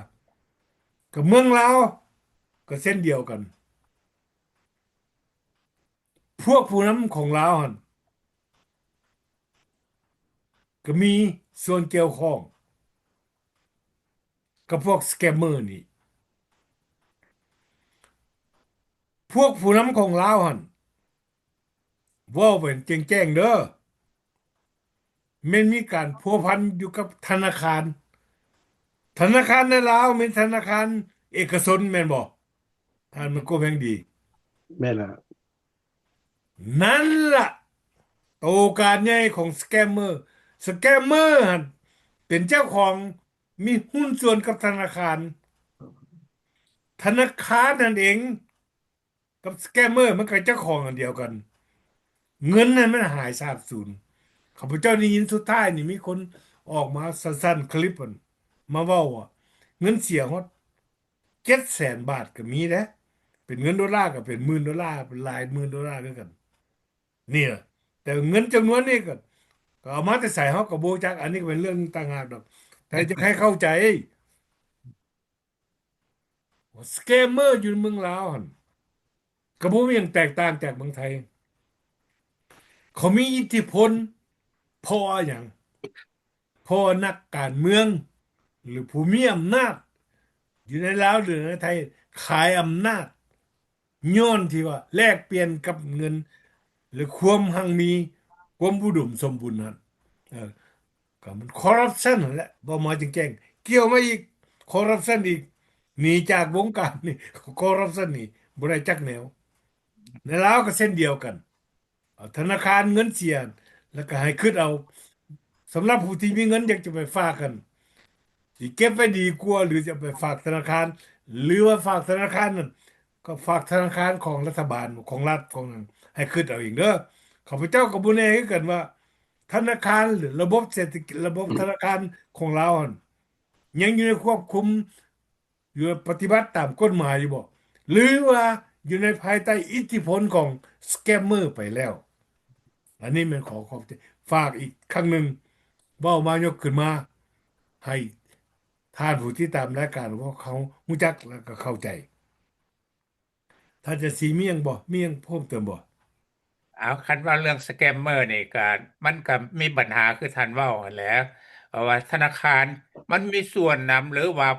ກັບເມືອງລາວກໍເຊັ່ນດຽວກັນ ພວກຜູ້ນຳຂອງລາວຫັ້ນ ກໍມີສ່ວນກ່ຽວຂ້ອງກັບພວກສະແກມເມີນີ້. ພວກຜູ້ນຳຂອງລາວຫັ້ນ ເວົ້າໄປແຈ້ງໆເດີ ແມ່ນມີການພົວພັນຢູ່ກັບທະນາຄານ. ທະນາຄານໃນລາວແມ່ນທະນາຄານເອກະຊົນແມ່ນບໍ່ ທ່ານມັນກວມແຮງດີ? ແມ່ນລະ. ນັ້ນລະ ໂຕການໃຫຍ່ຂອງສະແກມເມີ. ສະແກມເມີຫັ້ນເປັນເຈົ້າຂອງ ມີຫຸ້ນສ່ວນກັບທະນາຄານ. ທະນາຄານນັ້ນເອງກັບສະແກມເມີມັນກໍເຈົ້າຂອງອັນດຽວກັນ. ເງິນນັ້ນມັນຫາຍສາບສູນ. ຂ້າພະເຈົ້າໄດ້ຍິນສຸດທ້າຍນີ້ມີຄົນອອກມາສັ້ນໆຄລິບຫັ້ນ ມາເວົ້າວ່າເງິນເສຍຮອດເຈັດແສນບາດກໍມີເດ້. ເປັນເງິນໂດລາກໍເປັນໝື່ນໂດລາ ເປັນຫຼາຍໝື່ນໂດລາຄືກັນ. ນີ້ລະ ແຕ່ເງິນຈຳນວນນີ້ກໍ ກໍເອົາມາແຕ່ໃສເຮົາກໍບໍ່ຮູ້ຈັກ. ອັນນີ້ກໍເປັນເລື່ອງຕ່າງຫາກດອກ ແຕ່ຈະໃຫ້ເຂົ້າໃຈ ສະແກມເມີຢູ່ເມືອງລາວຫັ້ນ ກໍບໍ່ມີຫຍັງແຕກຕ່າງຈາກເມືອງໄທ. ເຂົາມີອິດທິພົນ ເພາະວ່າຫຍັງ? ເພາະວ່ານັກການເມືອງ ຫຼື ຜູ້ມີອຳນາດຢູ່ໃນລາວ ຫຼື ໃນໄທ ຂາຍອຳນາດ ຍ້ອນທີ່ວ່າແລກປ່ຽນກັບເງິນ ຫຼື ຄວາມຮັ່ງມີ ຄວາມອຸດົມສົມບູນນັ້ນ. ເອີ ກໍມັນຄໍຣັບຊັນຫັ້ນແຫຼະ ເວົ້າມາແຈ້ງໆ ກ່ຽວມາອີກ ຄໍຣັບຊັນອີກ. ໜີຈາກວົງການນີ້ ຄໍຣັບຊັນນີ້ບໍ່ໄດ້ຈັກແນວ. ໃນລາວກໍເຊັ່ນດຽວກັນ ເອົາທະນາຄານເງິນເສຍ ແລ້ວກໍໃຫ້ຄິດເອົາ ສຳລັບຜູ້ທີ່ມີເງິນຢາກຈະໄປຝາກຫັ້ນ ຊິເກັບໄວ້ດີກວ່າ ຫຼື ຈະເອົາໄປຝາກທະນາຄານ ຫຼື ວ່າຝາກທະນາຄານນັ້ນ ກໍຝາກທະນາຄານຂອງລັດຖະບານ ຂອງລັດ ຂອງຫຍັງ ໃຫ້ຄິດເອົາເອງເດີ. ຂ້າພະເຈົ້າກໍບໍ່ແນ່ຄືກັນວ່າ ທະນາຄານ ຫຼື ລະບົບເສດຖະກິດ ລະບົບທະນາຄານຂອງລາວຫັ້ນ ຍັງຢູ່ໃນຄວບຄຸມ ຢູ່ປະຕິບັດຕາມກົດໝາຍຢູ່ບໍ່ ຫຼືວ່າຢູ່ໃນພາຍໃຕ້ອິດທິພົນຂອງສະແກມເມີໄປແລ້ວ? ອັນນີ້ແມ່ນຂໍຂອບໃຈ ຝາກອີກຄັ້ງໜຶ່ງ ເວົ້າມາຍົກຂຶ້ນມາ ໃຫ້ທ່ານຜູ້ຕິດຕາມລາຍການຂອງເຮົາຮູ້ຈັກ ແລະກໍເຂົ້າໃຈ. ທ່ານຈະສີມີຫຍັງບໍ່? ມີຫຍັງເພີ່ມເຕີມບໍ່? ເອົາ ຄັນວ່າເລື່ອງສະແກມເມີນີ້ກະ ມັນກະມີບັນຫາຄືທ່ານເວົ້າຫັ້ນແຫຼະ ເພາະວ່າທະນາຄານມັນມີສ່ວນນຳ ຫຼືວ່າ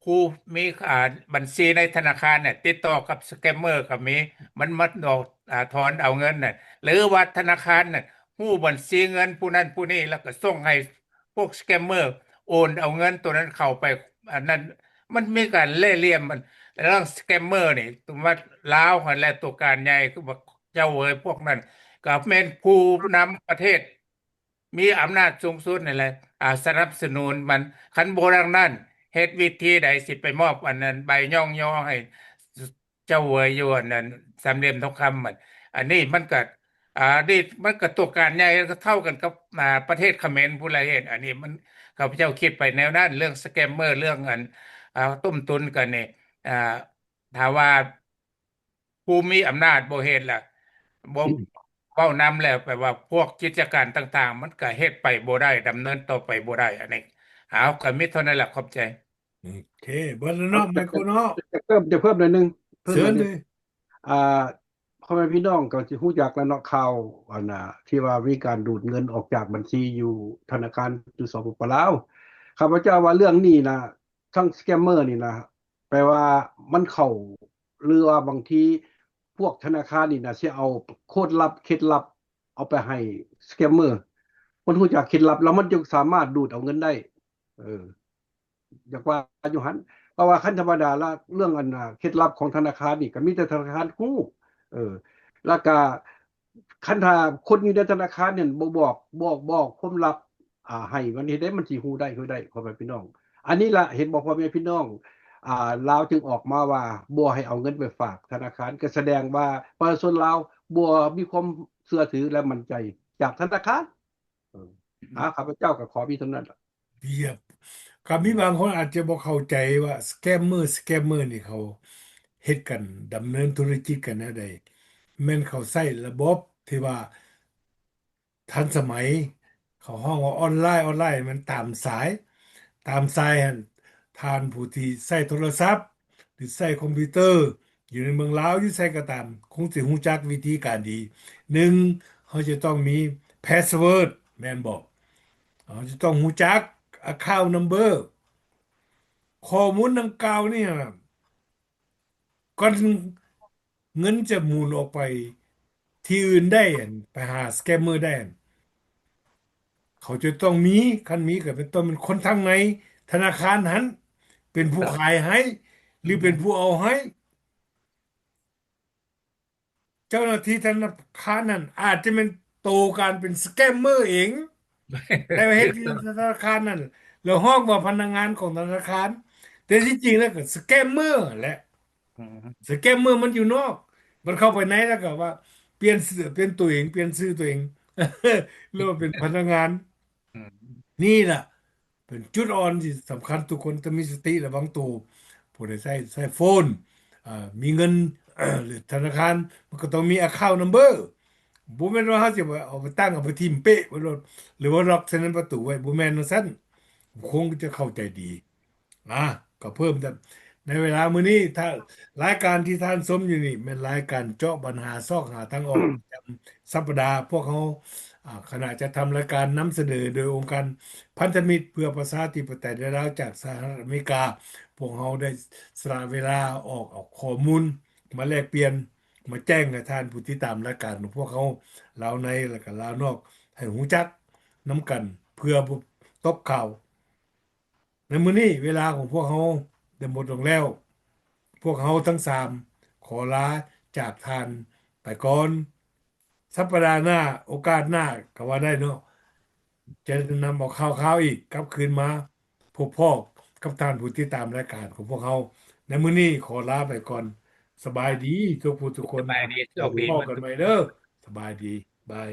ຜູ້ມີ ອ່າ ບັນຊີໃນທະນາຄານເນ່ຍ ຕິດຕໍ່ກັບສະແກມເມີກໍມີ ມັນມາຫຼອກ ອ່າ ຖອນເອົາເງິນນັ້ນ ຫຼືວ່າທະນາຄານນັ້ນຮູ້ບັນຊີເງິນຜູ້ນັ້ນຜູ້ນີ້ ແລ້ວກໍສົ່ງໃຫ້ພວກສະແກມເມີໂອນເອົາເງິນໂຕນັ້ນເຂົ້າໄປ ອັນນັ້ນ ມັນມີການແລ່ຫຼ່ຽມ ອັນ ເລື່ອງສະແກມເມີນີ້ ຕົວລາວຫັ້ນແຫຼະ ຕົວການໃຫຍ່ຄືບັກເຈົ້າເອີຍ ພວກນັ້ນກໍແມ່ນຜູ້ນຳປະເທດ ມີອຳນາດສູງສຸດນັ້ນແຫຼະ ອ່າ ສະໜັບສະໜູນມັນ. ຄັນບໍ່ດັ່ງນັ້ນ ເຮັດວິທີໃດຊິໄປມອບອັນນັ້ນ ໃບຍ້ອງຍໍໃຫ້ເຈົ້າເວີຍຢູ່ອັນນັ້ນ ສາມຫຼ່ຽມທອງຄຳມັນ? ອັນນີ້ມັນກະ ອ່າ ນີ້ມັນກະຕົວການໃຫຍ່ ເທົ່າກັນກັບ ອ່າ ປະເທດຂະເໝນພຸ້ນລະເຮັດ. ອັນນີ້ມັນ ຂ້າພະເຈົ້າຄິດໄປແນວນັ້ນ ເລື່ອງສະແກມເມີ ເລື່ອງອັນ ອ່າ ຕົ້ມຕຸນກັນນີ້ ອ່າ ຖ້າວ່າ ຜູ້ມີອຳນາດບໍ່ເຮັດລະ ບໍ່ເວົ້ານຳແລ້ວ ແປວ່າພວກກິດຈະການຕ່າງໆ ມັນກະເຮັດໄປບໍ່ໄດ້ ດຳເນີນຕໍ່ໄປບໍ່ໄດ້. ອັນນີ້ ເອົາ ກະມີເທົ່ານັ້ນລະ ຂອບໃຈ. ໂອເຄ ເບິດແລ້ວເນາະ ໄມໂຄຣເນາະ ຈະເພີ່ມ ຈະເພີ່ມໜ້ອຍໜຶ່ງ ເພີ່ມໜ້ອຍໜຶ່ງ. ອ່າ ພໍ່ແມ່ພີ່ນ້ອງກໍຊິຮູ້ຈັກແລ້ວເນາະ ຂ່າວອັນນ່າ ທີ່ວ່າມີການດູດເງິນອອກຈາກບັນຊີຢູ່ທະນາຄານຢູ່ ສປປ ລາວ. ຂ້າພະເຈົ້າວ່າເລື່ອງນີ້ນະ ທັງສະແກມເມີນີ້ນະ ແປວ່າມັນເຂົ້າ ຫຼືວ່າບາງທີພວກທະນາຄານນີ້ນະ ຊິເອົາໂຄດລັບ ເຄັດລັບ ເອົາໄປໃຫ້ສະແກມເມີ. ມັນຮູ້ຈັກເຄັດລັບ ແລ້ວມັນຈຶ່ງສາມາດດູດເອົາເງິນໄດ້. ເອີ ຢາກວ່າຢູ່ຫັ້ນ ເພາະວ່າຄັນທຳມະດາລະ ເລື່ອງອັນ ເຄັດລັບຂອງທະນາຄານນີ້ ກໍມີແຕ່ທະນາຄານຮູ້. ເອີ ແລ້ວກະ ຄັນຖ້າຄົນຢູ່ໃນທະນາຄານນັ້ນບໍ່ບອກ ບໍ່ບອກຄວາມລັບ ອ່າ ໃຫ້ມັນເຮັດໃດ ມັນຊິຮູ້ໄດ້ ຮູ້ໄດ້ ພໍ່ແມ່ພີ່ນ້ອງ. ອັນນີ້ລະ ເຫັນບໍ່ ພໍ່ແມ່ພີ່ນ້ອງ ອ່າ ລາວຈຶ່ງອອກມາວ່າບໍ່ໃຫ້ເອົາເງິນໄປຝາກທະນາຄານ ກໍສະແດງວ່າປະຊາຊົນລາວບໍ່ມີຄວາມເຊື່ອຖື ແລະ ໝັ້ນໃຈຈາກທະນາຄານ. ເອີ ອືມ ອ່າ ຂ້າພະເຈົ້າກໍຂໍມີເທົ່ານັ້ນລະ. ຢຽບ ກໍມີບາງຄົນອາດຈະບໍ່ເຂົ້າໃຈວ່າສະແກມເມີ ສະແກມເມີນີ້ເຂົາເຮັດກັນ ດຳເນີນທຸລະກິດກັນແນວໃດ? ແມ່ນເຂົາໃຊ້ລະບົບທີ່ວ່າທັນສະໄໝ ເຂົາຮ້ອງວ່າອອນລາຍ ອອນລາຍ ມັນຕາມສາຍ ຕາມສາຍຫັ້ນ ທ່ານຜູ້ທີ່ໃຊ້ໂທລະສັບ ຫຼືໃຊ້ຄອມພິວເຕີ ຢູ່ໃນເມືອງລາວ ຢູ່ໃສກໍຕາມ ຄົງຊິຮູ້ຈັກວິທີການດີ. ໜຶ່ງ ເຮົາຈະຕ້ອງມີ password ແມ່ນບໍ່? ເຮົາຈະຕ້ອງຮູ້ຈັກ account number ຂໍ້ມູນດັ່ງກ່າວນີ້ ກ່ອນເງິນຈະໝູນອອກໄປທີ່ອື່ນໄດ້ ໄປຫາສະແກມເມີໄດ້ ເຂົາຈະຕ້ອງມີ ຄັນມີກໍເປັນ ຕ້ອງເປັນຄົນທາງໃນທະນາຄານຫັ້ນ ເປັນຜູ້ຂາຍໃຫ້ ຫຼືເປັນຜູ້ເອົາໃຫ້. ເຈົ້າໜ້າທີ່ທະນາຄານນັ້ນອາດຈະແມ່ນໂຕການເປັນສະແກມເມີເອງ ແຕ່ວ່າເຮັດຢູ່ທະນາຄານນັ້ນ ແລ້ວຮ້ອງວ່າພະນັກງານຂອງທະນາຄານ ແຕ່ທີ່ຈິງແລ້ວກໍສະແກມເມີແຫຼະ. ອືມ ສະແກມເມີມັນຢູ່ນອກ ມັນເຂົ້າໄປໃນແລ້ວກໍວ່າປ່ຽນເສື້ອ ປ່ຽນຕົວເອງ ປ່ຽນຊື່ຕົວເອງ ແລ້ວເປັນພະນັກງານ. ອືມ ນີ້ລະ ເປັນຈຸດອ່ອນທີ່ສຳຄັນ ທຸກຄົນຕ້ອງມີສະຕິລະວັງໂຕ. ຜູ້ໃດໃຊ້ ໃຊ້ໂຟນ ເອີ ມີເງິນ ຫຼືທະນາຄານ ມັນກໍຕ້ອງມີ account number. ບໍ່ແມ່ນວ່າເຮົາຊິເອົາໄປຕັ້ງ ເອົາໄປຖິ້ມເປະໄວ້ໂລດ ຫຼືວ່າລັອກໃສ່ໃນປະຕູໄວ້ ບໍ່ແມ່ນຈັ່ງຊັ້ນ. ຄົງຈະເຂົ້າໃຈດີ. ອາ ກໍເພີ່ມ ໃນເວລາມື້ນີ້ ຖ້າ ລາຍການທີ່ທ່ານຊົມຢູ່ນີ້ ແມ່ນລາຍການເຈາະບັນຫາ ຊອກຫາທາງອອກ ປະຈຳສັບປະດາ. ພວກເຮົາ ອາ ຄະນະຈັດທຳລາຍການນຳສະເໜີໂດຍອົງການພັນທະມິດເພື່ອປະຊາທິປະໄຕໃນລາວ ຈາກສະຫະລັດອາເມລິກາ. ພວກເຮົາໄດ້ສະຫຼະເວລາອອກເອົາຂໍ້ມູນມາແລກປ່ຽນ ມາແຈ້ງໃຫ້ທ່ານຜູ້ຕິດຕາມລາຍການຂອງພວກເຮົາ ລາວໃນ ແລະກະລາວນອກ ໃຫ້ຮູ້ຈັກນຳກັນ ເພື່ອບໍ່ຕົກຂ່າວ. ໃນມື້ນີ້ເວລາຂອງພວກເຮົາໄດ້ໝົດລົງແລ້ວ. ພວກເຮົາທັງສາມຂໍລາຈາກທ່ານໄປກ່ອນ. ສັບປະດາໜ້າ ໂອກາດໜ້າກໍວ່າໄດ້ເນາະ ຈະນຳເອົາຂ່າວໆອີກ ກັບຄືນມາພົບພໍ້ກັບທ່ານຜູ້ຕິດຕາມລາຍການຂອງພວກເຮົາ. ໃນມື້ນີ້ຂໍລາໄປກ່ອນ. ສະບາຍດີທຸກຜູ້ທຸກຄົນ. ສະບາຍດີ ໂຊກດີ. ພົບກັນໃໝ່ເດີ. ສະບາຍດີ. ບາຍ.